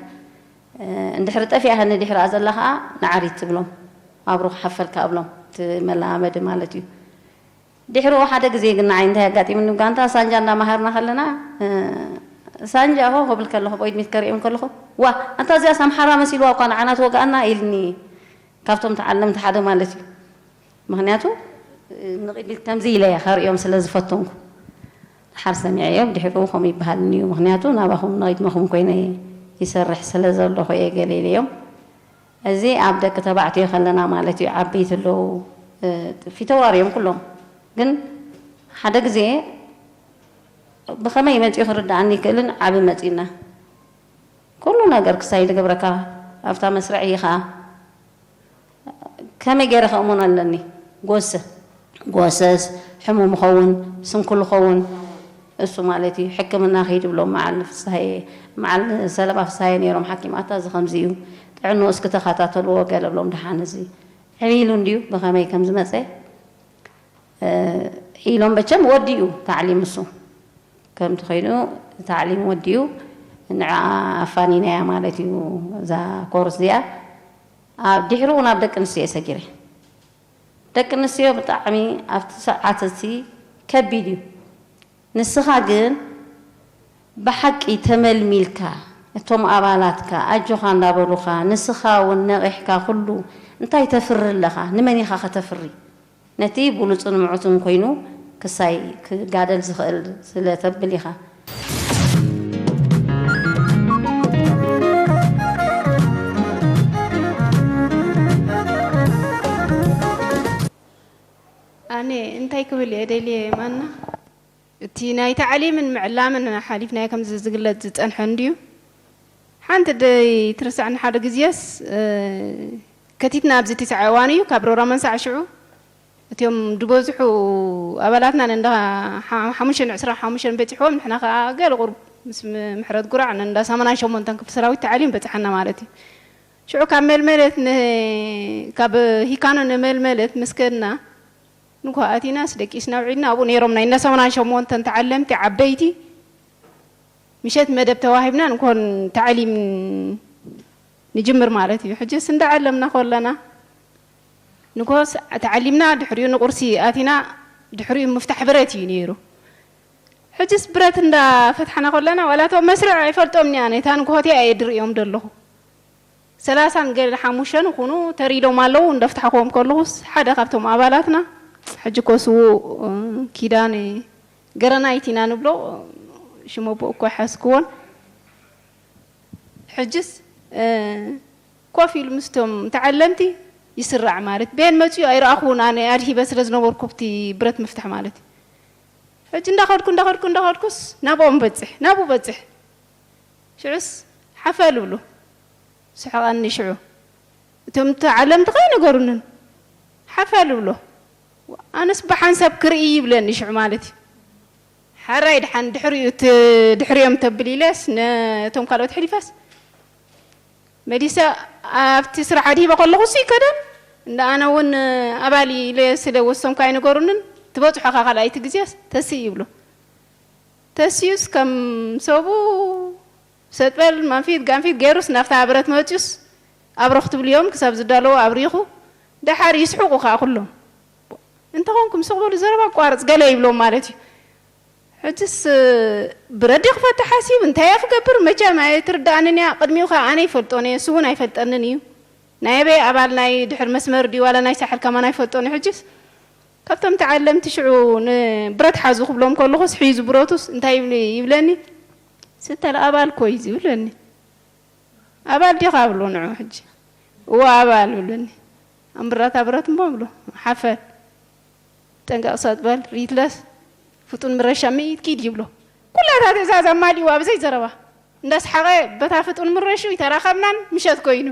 እ፣ እንድሕሪ ጠፊኣትኒ ድሕሪኣ ዘላ ኸኣ ንዓሪት ትብሎም። ኣብሩ ክሓፈልካ እብሎም። እቲ መለማመዲ ማለት እዩ። ድሕሪኡ ሓደ ግዜ ግን ንዓይ እንታይ ኣጋጢሙኒ፣ ጋንታ ሳንጃ እንዳመሃርና ከለና፣ እ፣ ሳንጃ ሆ ክብል ከለኹ፣ ብቕድሚት ከርእዮም ከለኹ፣ "ዋ፣ ኣንታ እዚኣስ ኣምሓራ መሲልዋ እኳ ንዓና ትወግኣና" ኢልኒ። ካብቶም ተዓለምቲ ሓደ ማለት እዩ። ምኽንያቱ፣ እ፣ ንቕድሚት ከምዚ ኢለ እየ ከርእዮም ስለ ዝፈተንኩ። ድሓር ሰሚዐዮ፣ ድሕሪኡ ከምኡ ይበሃልኒ እዩ። ምኽንያቱ ናባኹም ንቕድመኹም ኮይነ ይሰርሕ ስለ ዘለኹ እየ ገለ ኢለዮም። እዚ ኣብ ደቂ ተባዕትዮ ከለና ማለት እዩ። ዓበይቲ ኣለዉ፣ እ፣ ፊተውራሪ እዮም ኩሎም። ግን ሓደ ግዜ ብኸመይ መጺኡ ክርድኣኒ ይክእልን ዓቢ መጺና። ኩሉ ነገር ክሳይ ዝገብረካ ኣብታ መስርዕ ኢኻ። ከመይ ገይረ ከእምኖ ኣለኒ? ጎሰ-፣ ጎሰስ፣ ሕሙም ኸውን፣ ስንኩል ኸውን፣ እሱ ማለት እዩ። ሕክምና ኺድ ብሎም መዓል ፍስሃየ፣ መዓል ሰለባ ፍስሃየ ነይሮም ሓኪም፣ "ኣታ እዚ ከምዚ እዩ፣ ጥዕንኡ እስኪ ተኸታተልዎ" ገለ ብሎም። ደሓን እዚ ዕብይሉ እንድዩ፣ ብኸመይ ከም ዝመጸ፣ እ፣ ኢሎም በቸም ወዲኡ ታዕሊም እሱ። ከምቲ ኮይኑ ታዕሊም ወዲኡ ንዓ ኣፋኒናያ ማለት እዩ እዛ ኮርስ እዚኣ። ኣብ ድሕሪኡ ናብ ደቂ ኣንስትዮ እየ ሰጊረ። ደቂ ኣንስትዮ ብጣዕሚ ኣብቲ ሰዓት እቲ ከቢድ እዩ። ንስኻ ግን ብሓቂ ተመልሚልካ፣ እቶም ኣባላትካ ኣጆኻ እንዳበሉኻ፣ ንስኻ እውን ነቒሕካ ኩሉ እንታይ ተፍሪ ኣለኻ? ንመን ኢኻ ከተፍሪ? ነቲ ብሉጽን ምዑትን ኮይኑ ክሳይ ክጋደል ዝኽእል ስለ ተብል ኢኻ። ኣነ እንታይ ክብል እየ ደልየ ማና? እቲ ናይ ታዕሊምን ምዕላምን ሓሊፍናዮ ከምዚ ዝግለጽ ዝጸንሐ እንድዩ። ሓንቲ ደይ ትርሳዕኒ ሓደ ግዜስ፣ እ፣ ከቲትና ኣብዚ ትስዓ እዋን እዩ። ካብ ሮራ መንሳዕ ሽዑ እቲኦም ዝበዝሑ ኣባላትና ንእንዳ ሓ-፣ ሓሙሽተ ዕስራ ሓሙሽተ በፂሕዎም፣ ንሕና ከዓ ገለ ቁርብ ምስ ም-፣ ምሕረት ጉራዕ ንእንዳ ሰማንያን ሸሞንተን ክፍሊ ሰራዊት ተዓሊም በፅሓና ማለት እዩ። ሽዑ ካብ መልመለት ን-፣ ካብ ሂካኖ ንመልመለት ምስ ከድና፣ ንግሆ ኣቲናስ ደቂስና ውዒልና፣ ኣብኡ ነይሮም ናይ እንዳ ሰማንያን ሸሞንተን ተዓለምቲ ዓበይቲ። ምሸት መደብ ተዋሂብና ንኮን ታዕሊም ንጅምር ማለት እዩ። ሕጅስ እንዳዓለምና ኮለና ንኮስ ተዓሊምና፣ ድሕሪኡ ንቁርሲ ኣቲና፣ ድሕሪኡ ምፍታሕ ብረት እዩ ነይሩ። ሕጅስ ብረት እንዳፈትሓና ኮለና፣ ዋላ እቶም መስርዕ ኣይፈልጦም እኒኣ፣ ነታ ንግሆ እቲኣ እየ ድርእዮም ደለኹ። ሰላሳን ገለ ሓሙሽተን ይኹኑ ተሪዶም ኣለዉ። እንደፍታሕክዎም ከለኹስ ሓደ ካብቶም ኣባላትና፣ ሕጂ እኮ ስዉእ፣ እ፣ ኪዳነ ገረናይት ኢና ንብሎ፣ ሽም ኣቦኡ እኮ ኣይሓዝክዎን። ሕጅስ፣ እ፣ ኮፍ ኢሉ ምስቶም ተዓለምቲ ይስራዕ ማለት፣ ቤን መፅዩ ኣይረኣኹን፣ ኣነ ኣድሂበ ስለ ዝነበርኩ ኣብቲ ብረት ምፍታሕ ማለት እዩ። ሕጂ እንዳኸድኩ፣ እንዳኸድኩ፣ እንዳኸድኩስ ናብኦም በፅሕ፣ ናብኡ በፅሕ። ሽዑስ ሓፈል እብሎ። ስሕቐኒ ሽዑ። እቶም ተዓለምቲ ከይነገሩንን ሓፈል እብሎ። ኣነስ ብሓንሳብ ክርኢ ይብለኒ ሽዑ ማለት እዩ። ሓራይ ድሓን ድሕሪኡ ት-፣ ድሕሪኦም ተብል ኢለስ ነቶም ካልኦት ሕሊፈስ መሊሰ ኣብቲ ስራሕ ኣድሂበ ከለኹ እሱ ይከደን። እንዳ ኣነ እውን ኣባል ኢለ ስለ ወሰንኩ ኣይነገሩንን። ትበፅሖ እኻ ካልኣይቲ ግዜስ ተስእ ይብሎ። ተስዩስ ከም ሰቡ ሰጥበል፣ ማንፊት፣ ጋንፊት ገይሩስ ናብታ ብረት መፅዩስ ኣብሮ ክትብልዮም ክሳብ ዝዳለዉ ኣብሪኹ። ደሓር ይስሕቑ ከዓ ኩሎም። እንተኾንኩም ስቕ በሉ፣ ዘረባ ኣቋርፅ ገለ ይብሎም ማለት እዩ። ሕጅስ ብረት ድየ ክፈትሕ ሓሲቡ፣ እንታይ እየ ክገብር? መቸም ኣይትርድኣንን እያ። ቅድሚኡ ከዓ ኣነ ይፈልጦን እየ፣ እሱ እውን ኣይፈልጠንን እዩ። ናይ ኣበይ ኣባል ናይ ድሕር መስመር ድዩ ዋላ ናይ ሳሕል ከማን ኣይፈልጦን እዩ። ሕጅስ ካብቶም ተዓለምቲ ሽዑ ንብረት ሓዙ ክብሎም ከለኹስ፣ ሒዙ ብረቱስ እንታይ ይብል-፣ ይብለኒ? ስተለ ኣባል እኮ እዩ ዝብለኒ። ኣባል ዲኻ ብሎ ንዑ ሕጂ። እወ ኣባል ብሉኒ። ኣምብራታ ብረት እሞ ብሎ። ሓፈል። ጠንቀቕ ሰጥ በል፣ ሪትለስ፣ ፍጡን ምረሻ ምኢት ኪድ ይብሎ። ኩላታ ትእዛዝ ኣማሊእዋ ብዘይ ዘረባ። እንዳስሓቐ በታ ፍጡን ምረሹ ይተራኸብናን ምሸት ኮይኑ።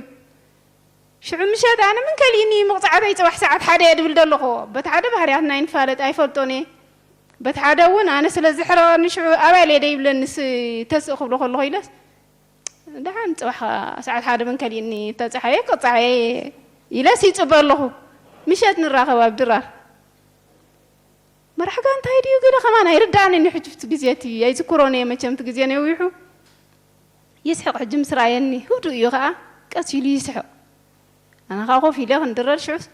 ሽዑ ምሸት ኣነ ምን ከሊኒ ምቕጻዕተይ ጽባሕ ሰዓት ሓደ እየ ድብል ደለኹ። በቲ ሓደ ባህርያትና ይንፋለጥ ኣይፈልጦን እየ። በቲ ሓደ እውን ኣነ ስለ ዝሕረቐኒ ሽዑ ኣባል እየ ደይብለኒ ስ-፣ ተስእ ክብሎ ከለኹ ኢለስ፣ ደሓን ጽባሕ ሰዓት ሓደ ምን ከሊኒ ተጻሓየ ቅጻየ ኢለስ ይጽበ ኣለኹ። ምሸት ንራኸብ ኣብ ድራር። መራሕ ጋንታ ድዩ ገለ ከማን ኣይርድኣንን እዩ። ሕጂ እቲ ግዜ እቲ ኣይዝክሮን እየ መቸም እቲ ግዜ ነዊሑ። ይስሕቕ ሕጂ ምስ ረኣየኒ ህዱእ እዩ ኸኣ ቀስ ኢሉ ይስሕቕ። ኣነ ኸኣ ኮፍ ኢለ ክንድረር ሽዑስ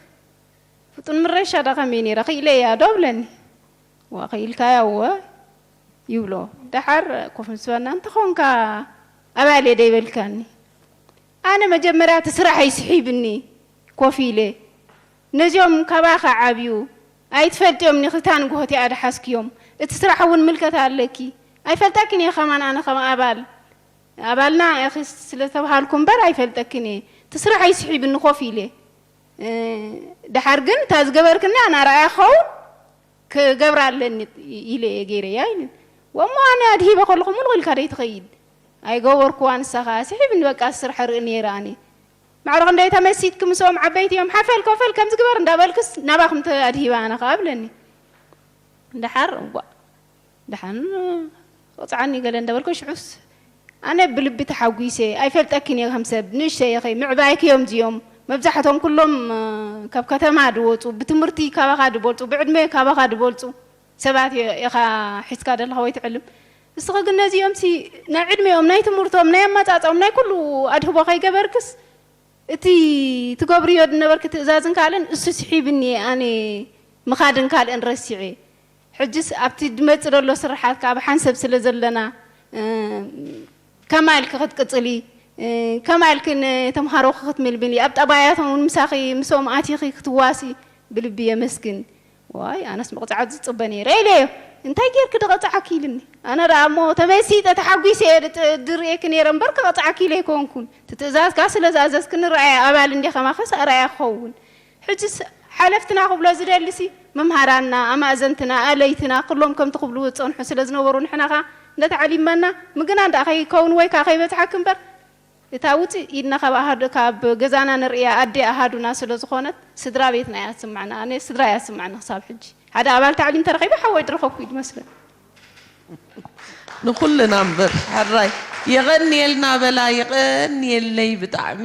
ፍጡን ምረሻ ዳ ከመይ ነይረ ክኢለ እያ ዶ ብለኒ። ዋ ክኢልካያ እወ ይብሎ። ደሓር ኮፍ ምስ በልና እንተኾንካ ኣባል እየ ዶ ይበልካኒ። ኣነ መጀመርያ እቲ ስራሕ ይስሒብኒ ኮፍ ኢለ ነዚኦም ካባኻ ዓብዩ ኣይትፈልጥዮም ኒ ክልታ ንግሆ እቲኣ ድሓዝክዮም እቲ ስራሕ እውን ምልከት ኣለኪ ኣይፈልጠክን እየ ከማን ኣነ ከም ኣባል ኣባልና ኢኺ ስለ ዝተብሃልኩ እምበር ኣይፈልጠክን እየ እቲ ስራሕ ኣይስሒብኒ ኮፍ ኢለ እ፣ ድሓር ግን እታ ዝገበርክኒ ኣነ ኣርኣያ ክኸውን ክገብራ ኣለኒ ኢለ እየ ገይረያ ኢሉ ወሞ ኣነ ኣድሂበ ከለኹ ሙሉቕ ኢልካ ደይ ትኸይድ ኣይገበርኩዋ ንሳ ኸዓ ስሒብኒ በቃ ስራሕ ርኢ ነይረ ኣነ ማዕረ ክንደይ ተመሲጥኪ ምስኦም ዓበይቲ እዮም ሓፈል ኮፈል ከምዚ ግበር እንዳበልክስ ናባኹም ተኣድሂበ ኣነ ኸዓ ብለኒ ድሓር እዋ ድሓን ክቕፅዓኒ ገለ እንዳበልኩ ሽዑስ ኣነ ብልቢ ተሓጒሰ ኣይፈልጠክን እየ ከም ሰብ ንእሽተይ ኢኺ ምዕባይኪ እዮም እዚኦም መብዛሕቶም ኩሎም ካብ ከተማ ድወፁ ብትምህርቲ ካባኻ ድበልፁ ብዕድመ ካባኻ ድበልፁ ሰባት ኢኻ ሒዝካ ዘለኻ ወይ ትዕልም እስኻ ግን ነዚኦም ሲ ናይ ዕድመኦም ናይ ትምህርቶም ናይ ኣመፃፅኦም ናይ ኩሉ ኣድህቦ ከይገበርክስ እቲ ትገብርዮ ዝነበርኪ ትእዛዝን ካልእን እሱ ስሒብኒ እየ ኣነ ምኻድን ካልእን ረሲዐ ሕጅስ ኣብቲ ድመጽእ ዘሎ ስርሓት ካብ ሓንሰብ ስለ ዘለና ከማልኪ ክትቅጽሊ ከማልኪ ንተምሃሮኺ ክትምልምሊ ኣብ ጠባያቶም እውን ምሳኺ ምስኦም ኣቲኺ ክትዋሲ ብልቢ የመስግን ዋይ ኣነስ መቕጻዓት ዝጽበ ነይረ ኢለዮ እንታይ ጌርኪ ድቐጻዓኪ ኢልኒ ኣነ ደኣ እሞ ተመሲጠ ተሓጒሰ እየ ድርእየኪ ነይረ እምበር ክቐጻዓኪ ኢለ ኣይኮንኩን ትትእዛዝካ ስለ ዝኣዘዝክኒ ረኣየ ኣባል እንዲ ከማኸስ ኣርኣያ ክኸውን ሕጅስ ሓለፍትና ክብሎ ዝደልሲ መምሃራንና ኣማእዘንትና ኣለይትና ኩሎም ከምቲ ክብሉ ዝጸንሑ ስለ ዝነበሩ ንሕና ከኣ ነተዓሊምና ምግና እንዳ ከይከውን ወይ ከኣ ከይበጽሓኪ እምበር እታ ውፅእ ኢድና ካብ ኣሃዱ ካብ ገዛና ንርእያ ኣደ ኣሃዱና ስለ ዝኾነት ስድራ ቤትና እያ ትስማዕና። ኣነ ስድራ እያ ትስማዕኒ ክሳብ ሕጂ። ሓደ ኣባል ታዕሊም ተረኺበ ሓወይ ድረኸብኩ እዩ ዝመስለኒ። ንኩልና እምበር ሕራይ የቐንየልና በላ። የቐንየለይ ብጣዕሚ።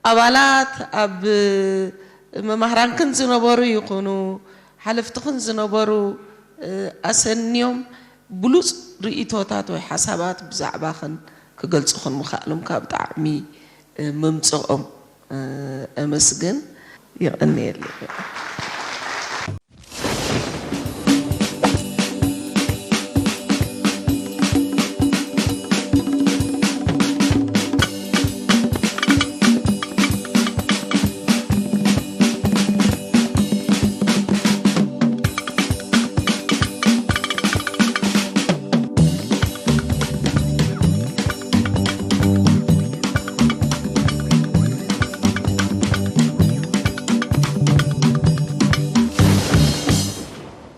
ኣባላት ኣብ መማህራንክን ዝነበሩ ይኹኑ ሓለፍትኽን ዝነበሩ ኣሰንዮም ብሉፅ ርእይቶታት ወይ ሓሳባት ብዛዕባኽን ክገልፁኽን ምኽኣሎም ካብ ብጣዕሚ ምምፅኦም ኣመስግን። የቐንየለይ።